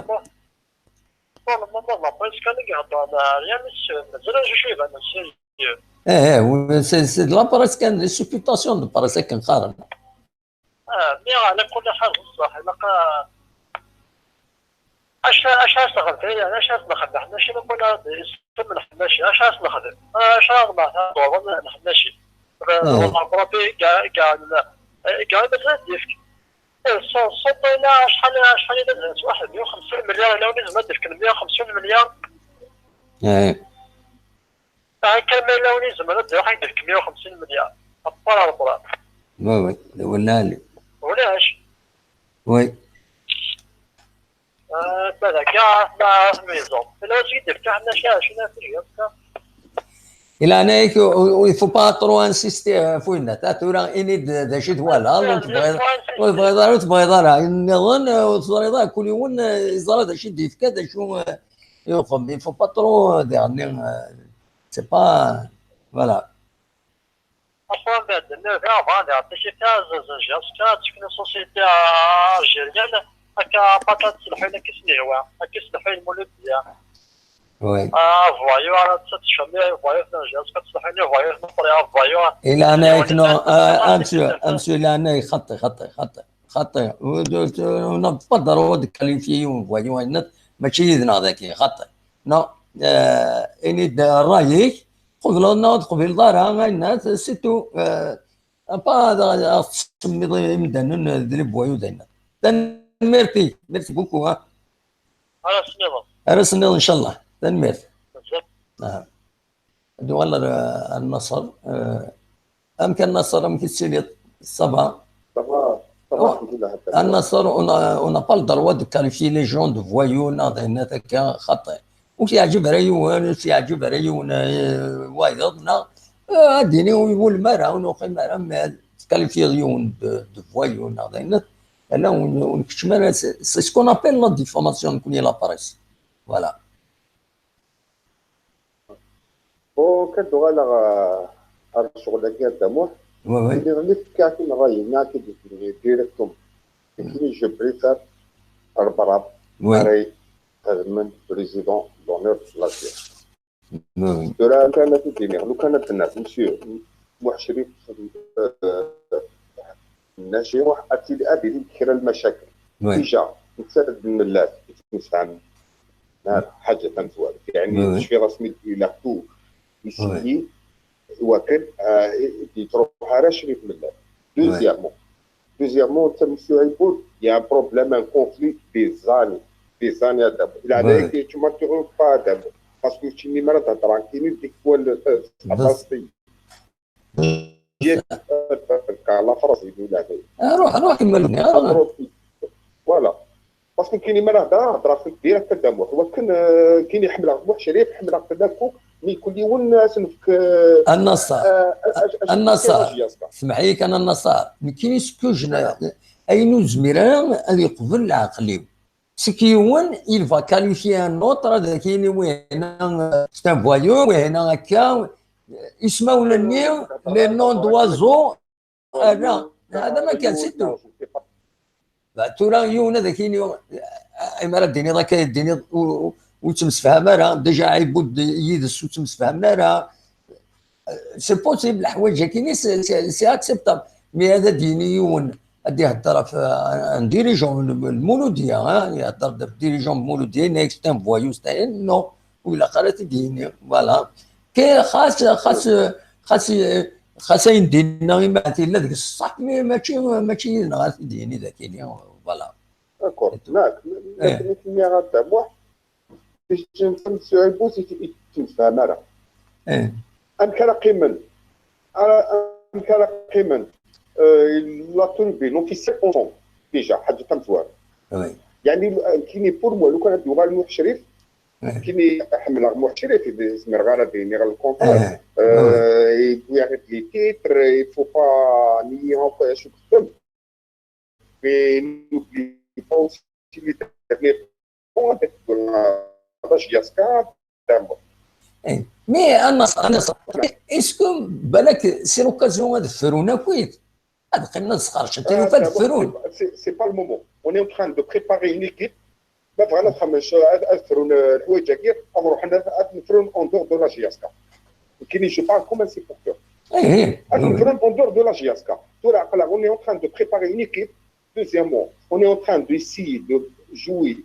Pour le moment, la presse kan i ihedder, rien, mais mazal acu ibanen sérieux. Eh, eh, c'est, c'est de la presse kan, les supputations de presse akken qqaren. Ah, mais ɛla kulli ḥal, bṣaḥ, ilaq a-, Acu, acu ara s-nexdem, acu ara s-nexdem, ḥnaci, ma wala isem lḥnaci, acu ara s-nexdem? Acu ara nexdem, ḍuṛen lḥnaci? Wala Ṛebbi, ga, ga, ga, mazal ad d-yefk. Eh, ṣṣuṭ-ina, acḥal, acḥal i d azal, waḥed meyya u xemsin milyar, yella win izemren ad d-yefken meyya u xemsin milyar? Aɛni kan ma yella win izemren ad d-iruḥ ad d-yefk meyya u xemsin milyar? Aṭṭar ar ṭṭraf. Oui, oui, d awal lɛali. Ulac. Oui. Ah, ma d akka, ma tmeyyzeḍ. Ila wacu i d-yefka ḥnaci, acu n afri akka? I leɛnaya-k, il faut pas trop insister ɣef winna. Ta tura ini-d d acu i twalaḍ, ur tebɣiḍ, ur tebɣiḍ ara, ur tebɣiḍ ara. Ayen nniḍen, ur teẓriḍ ara, kul yiwen, eh, yeẓra d acu i d-yefka, d acu, eh, Il faut, il faut pas trop, euh, dernier, euh, c'est pas, voilà. Acu ara d-nniɣ, diɣ bɣan diɣ tikita, z-, z-, jusqu'à ad teknu société algérienne, akka patat ttelḥin akka s-nihwa, akka s-nihwa lmuludya. Oui. Ah, voyou, ara tecfam, voyou, jusqu'à ttelḥin, voyou, voyou. Et là, non, euh, monsieur, monsieur, là, non, خطي، خطي، خطي. خطي. On n'a pas le droit de qualifier un voyou, un autre, mačči yid-neɣ dagi, xaṭi. Non, euh, ini-d ṛṛay-ik, tqebleḍ neɣ ur tqbileḍ ara, ayen-a, c'est tout. Euh, pas ad, ad tessemmiḍ imdanen d les voyous d ayen-a. Tanemmirt-ik, merci beaucoup, hein. Ara s-nniḍen. Ara s-nniḍen, inchallah. Tanemmirt. Bezzaf. Ah. Ad uɣaleɣ ar, ar Nasser. Euh, amek a Nasser, amek i tettiliḍ? Ça va? Ça va, ça va, alhamdulillah, a Nasser, on a, on n'a pas le droit de qualifier les gens de voyous, neɣ d ayen akka, xaṭi. Ur s-yeɛǧib ara yiwen, ur s-yeɛǧib ara yiwen, euh, wayeḍ, neɣ, euh, ad d-yini ur iwulem ara, ur nuqim ara, ma tkalifyeḍ yiwen de, de voyou, neɣ d ayen. Ala, ur, ur nkeččem ara, c'est, c'est ce qu'on appelle la diffamation, nekkni la presse. Voilà. Bon, kan d-uɣaleɣ, euh, ar ccɣel-agi a Dda Muḥ. Oui, oui. Nniɣ-ak-d ṛṛay-inu, ad k-d-iniɣ directement. Nekkini, je préfère Rebrab, oui, ara ixedmen président d'honneur de la guerre. Oui, oui. Tura, lukan ad t-id-iniɣ, lukan ad d-naf monsieur Muḥ Crif, euh, Nna Ciruḥ, ad tili, ad ilin kra n lmacakel. Oui. Déjà, netta d Mellal i ttemsefhamen. Nara ḥaǧa tamezwarut. Yeɛni, oui, oui, tecfiḍ asmi d-ilaq tout, oui, iselli, iwakken, euh, i, i d-yettruḥ ara Crif Mellal. Oui. Deuxièmement, deuxièmement, netta monsieur Ɛibud, il y a un problème, un conflit des années. Des années à d'abord. Il a, oui, oui, été, tu m'interromps pas d'abord. Parce que tu m'as dit, euh, la France, il nous l'a fait. Ruḥ, ruḥ, imawlan, ruḥ. Voilà. Parce que كاين ما نهضر، هضره في الديره كذا موح. ولكن، آه، كاين يحملها موح شريف، يحملها كذا كوك، mais كل يوم الناس نفك، آه، النصار. آه، أش-، أش-، النصار. أش-، أش-، أش-، سمح لي، كان النصار. Mais كاين ce que je، أينو زميرة، هذه قبل العقلي. C'est que yiwen, il va qualifier un autre, ad ak-yini wihina, euh, c'est un voyou, wihina akka, ismawen-nni, les noms d'oiseaux, ala, hada ma kan, c'est tout. Ba, tura yiwen ad ak-yini, euh, imi ara d-tiniḍ akka, ad d-tiniḍ ur, ur, ur ttemsefham ara, déjà Ɛibud yid-s ur ttemsefhamen ara, c'est possible, leḥwayeǧ-agi-nni, c'est, c'est, c'est acceptable. Mais ad d-yini yiwen, ad d-ihedder ɣef, euh, un dirigeant n Lmuludya, hein, ihedder-d ɣef dirigeant n Lmuludya, yenna-yak c'est un voyou, c'est un, non, ur ilaq ara ad t-id-yini, voilà. Kan xas, xas, xas, xas ayen d-yenna, imahat yella deg ṣṣeḥ, mais mačči, mačči yid-neɣ ara t-id-yini dagi-nni, voilà. D'accord. C'est tout. Nekk, eh, nekk, nekk, nniɣ-ak-d, a Muḥ, Tijen tamesɛiwt i, i temsefham ara. Eh. Amek ara qqimen? Ara, amek ara qqimen? Euh, la tenue de l'officiel ensemble, déjà, ḥaǧa tamezwarut. Oui. يعني, euh, كاين pour moi, لو كان غادي يوغال نوح شريف، eh, كاين حملة نوح شريف، إذا زمر غير هذا، يعني، غير الكونتر. Eh. Euh, oui. Il doit arrêter les titres, il faut pas nier encore شو كتب. Mais n'oublie pas aussi les derniers points de la J S K. Eh, mais أنا، أنا، est-ce que بالك c'est l'occasion هذا فرون أكيد؟ هذا قلنا صغار، شتى آه، يفاد c'est فرون. C'est, c'est pas le moment. On est en train de préparer une équipe. ما بغينا نخمم شو هاد، هاد فرون، آه، الحوايج هاكي، نروح ن-، هاد نفرون en dehors de la J S K. كاين، je parle comme un supporter. إيه، إيه. هاد نفرون en dehors de la J S K. تورا عقلها، on est en train de préparer une équipe. Deuxièmement, on est en train d'essayer de jouer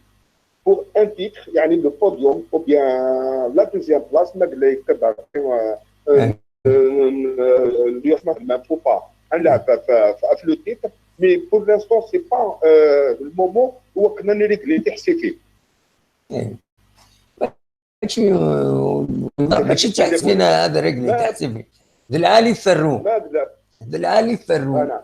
pour un titre, يعني le podium, ou bien la deuxième place, ما قلنا يكتب، euh, euh, euh, اليوم ما faut pas. نلعب في، في، في le titre, mais pour l'instant, c'est pas, euh, le moment où كنا نريقلي تحسي فيه. إيه. ماشي، ماشي تحسبين هذا رجلي، تحسبي. د العالي فرو. د العالي فرو.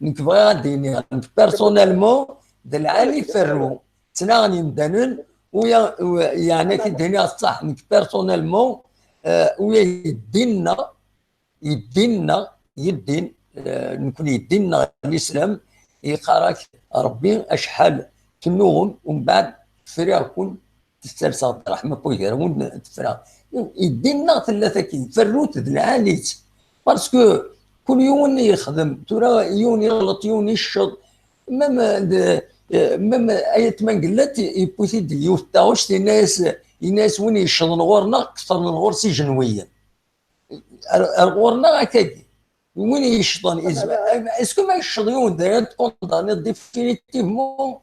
نكبر غادي، personnellement، د العالي فرو. تناغني مدنن، ويا، ويا، يعني، كي ديني الصح، نك personnellement، آه، ويا يدينا، يدينا، يدين، آه، نكون يدينا الإسلام، يقارك ربي أشحال تنوغم، ومن بعد فريقكم Sserseɣ-d ṛṛeḥma n wagrawen tefra. Dinna tella tagi, ferrut d lɛali-tt. Parce que kul yiwen yexdem, tura yiwen yeɣleṭ, yiwen yecceḍ. Même d, même ayat Mangellat yewwi-t-id yiwet n taɣect, yenna-yas, yenna-yas: "Win yeccḍen ɣur-neɣ, ketren ɣur-s ijenwiyen." Ar, ar ɣur-neɣ akkagi. Win yeccḍen, izmer. Est-ce que ma yecceḍ yiwen, d ayen ad t-condamniḍ définitivement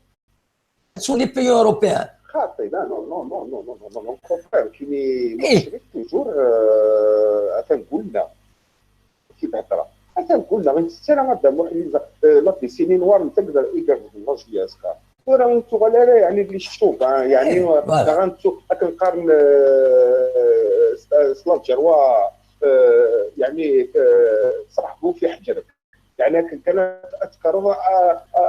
sur les pays européens? Xaṭi, la, non, non, non, non, non, non, non, au contraire, kini, eh, Crif toujours, euh, atan gulna. Ki d-hedra. Atan gulna, ur ntett ara ad amuḥ, euh, la décennie noire n tagdar i yerẓen la J S K. Tura ur nettuɣal ara, yeɛni, d les chauvins, yeɛni, eh, voilà, neɣ ad nettu, akken qqaren, euh, s, s l'Algérois, euh, yeɛni, euh, ṣreḥ bu fi ḥeǧrek. Yeɛni akken kan ad tekkreḍ a, a, a,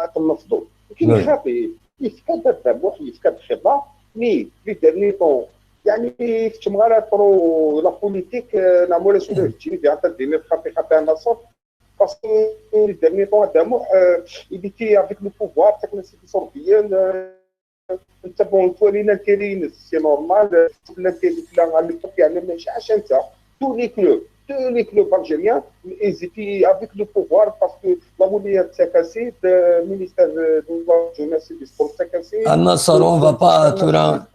ad tennefḍeḍ. Lakin xaṭi, yefka-d adamuḥ, yefka-d xiḍa, mais les derniers temps, yeɛni, ur keččmeɣ ara trop la politique, euh, neɣ ma ulac ula d keččini, diɣ ad d-tiniḍ xaṭi, xaṭi a Naṣer, parce que les derniers temps adamuḥ, euh, il était avec le pouvoir, ttaken-as-id iṣurdiyen, euh, netta, bon, nettwali l'intérêt-ines, c'est normal, l'intérêt tella à l'époque, yeɛni, mačči ɛac netta. Tous les clubs, tous les clubs algériens, ils étaient avec le pouvoir parce que la wilaya ttaken-as-id, le ministère de la jeunesse et des sports ttaken-as-id. A Naṣer, on va pas tura,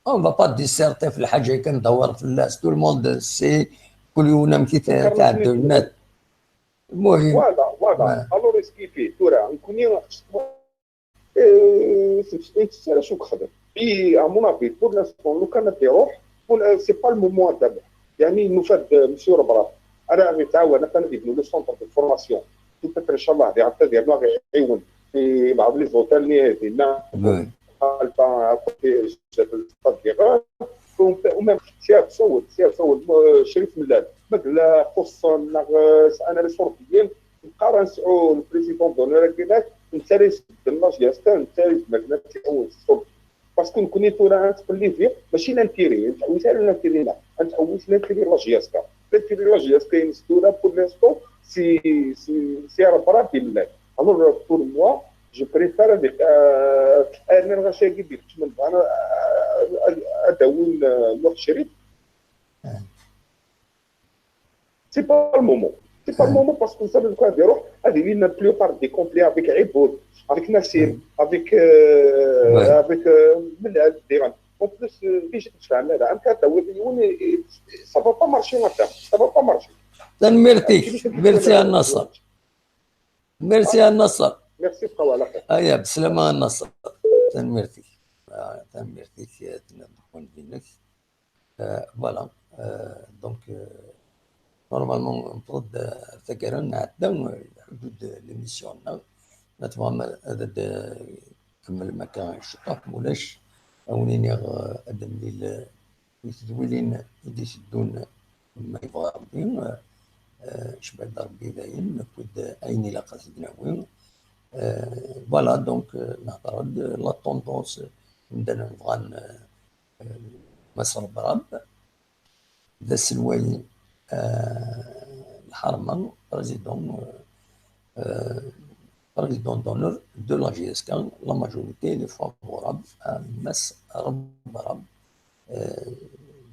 on va pas disserter fi lḥaǧa kan, dewwer fell-as. Tout le monde sait, kul yiwen amek i t-, tɛeddu. Voilà, voilà. Alors, est-ce qu'il fait tura, nekkni, euh, c'est, c'est, c'est la choucrade. Et à mon avis, pour l'instant, le Canada, c'est pas le moment à d'abord. يعني، nous fait de monsieur Rabrab. أنا غيتعاون، أنا غيبنوا le centre de formation. Peut-être إن شاء الله غادي يعطي ديالنا، غيعاون في بعض les hôtels اللي هنا. Alpha, à côté, le stade des Grands. وميم سي سول، سي سول، آه، شريف ملال، ما قال لا خصوصا، لا، آه، انا لي سوربيين، نبقى راه نسعو البريزيدون دونور هناك، انت راه يسد الناس ديال ستان، انت راه يسد ماكينه تيعوز السلطه. باسكو نكون تو راه نتقلي فيه، ماشي لانتيري، نتعوز على لانتيري، لا، نتعوز لانتيري لا جي اس كا. لانتيري لا جي اس كا ينسدو لا بور لينستون، سي، سي، سي راه برا بيملاك. الوغ بور موا، جو بريفير هذيك، آه، انا الغاشي كيدير كنت انا، آه، اداوين، آه، لوح شريف. C'est pas le moment. C'est pas le moment parce que ça veut dire quoi, غادي يروح، غادي يولي la plupart des conflits avec عبود، avec نسيم، avec، euh, avec, euh, ملال، ديران. En plus, euh, ليش تفهم هذا؟ أنت هذا هو يولي، ça va pas marcher, ما فهمتش. Ça va pas marcher. تنميرتك. ميرسي يا ناصر. ميرسي يا ناصر. ميرسي، بقاو على خير. هيا، بسلامة يا ناصر. تنميرتك. آه، تنميرتك، آه، تنميرتك. آه، فوالا. آه، دونك، آه، نورمالمون نفرض، آه، تاكرا نعدى، آه، حدود ليميسيون. نتمنى هذا د-، كمل ما كان الشطح، ولاش أونيني، آه، أدم ليل، آه، يتدويلين يدي سدون ما يبغى ربي، آه، آه، شباب ربي داين، كود أين إلا قصدنا وين. آه، فوالا، دونك، آه، نهضر د-، لا توندونس، ندير نبغى ن-، آه، ما صرب رب. D aselway, euh, الحرمة, président, euh, euh, président d'honneur de la J S K, la majorité elle est favorable à Mass Rabrab. Euh,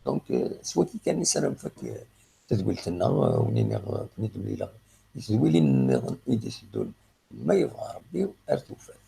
donc, euh, s wagi kan i s ara nfak, euh, tadwilt-nneɣ, euh, win iniɣ, euh, akken i d-mlileɣ i tedwilin nniḍen i d-iteddun, ma yebɣa Rebbi, ar tufat.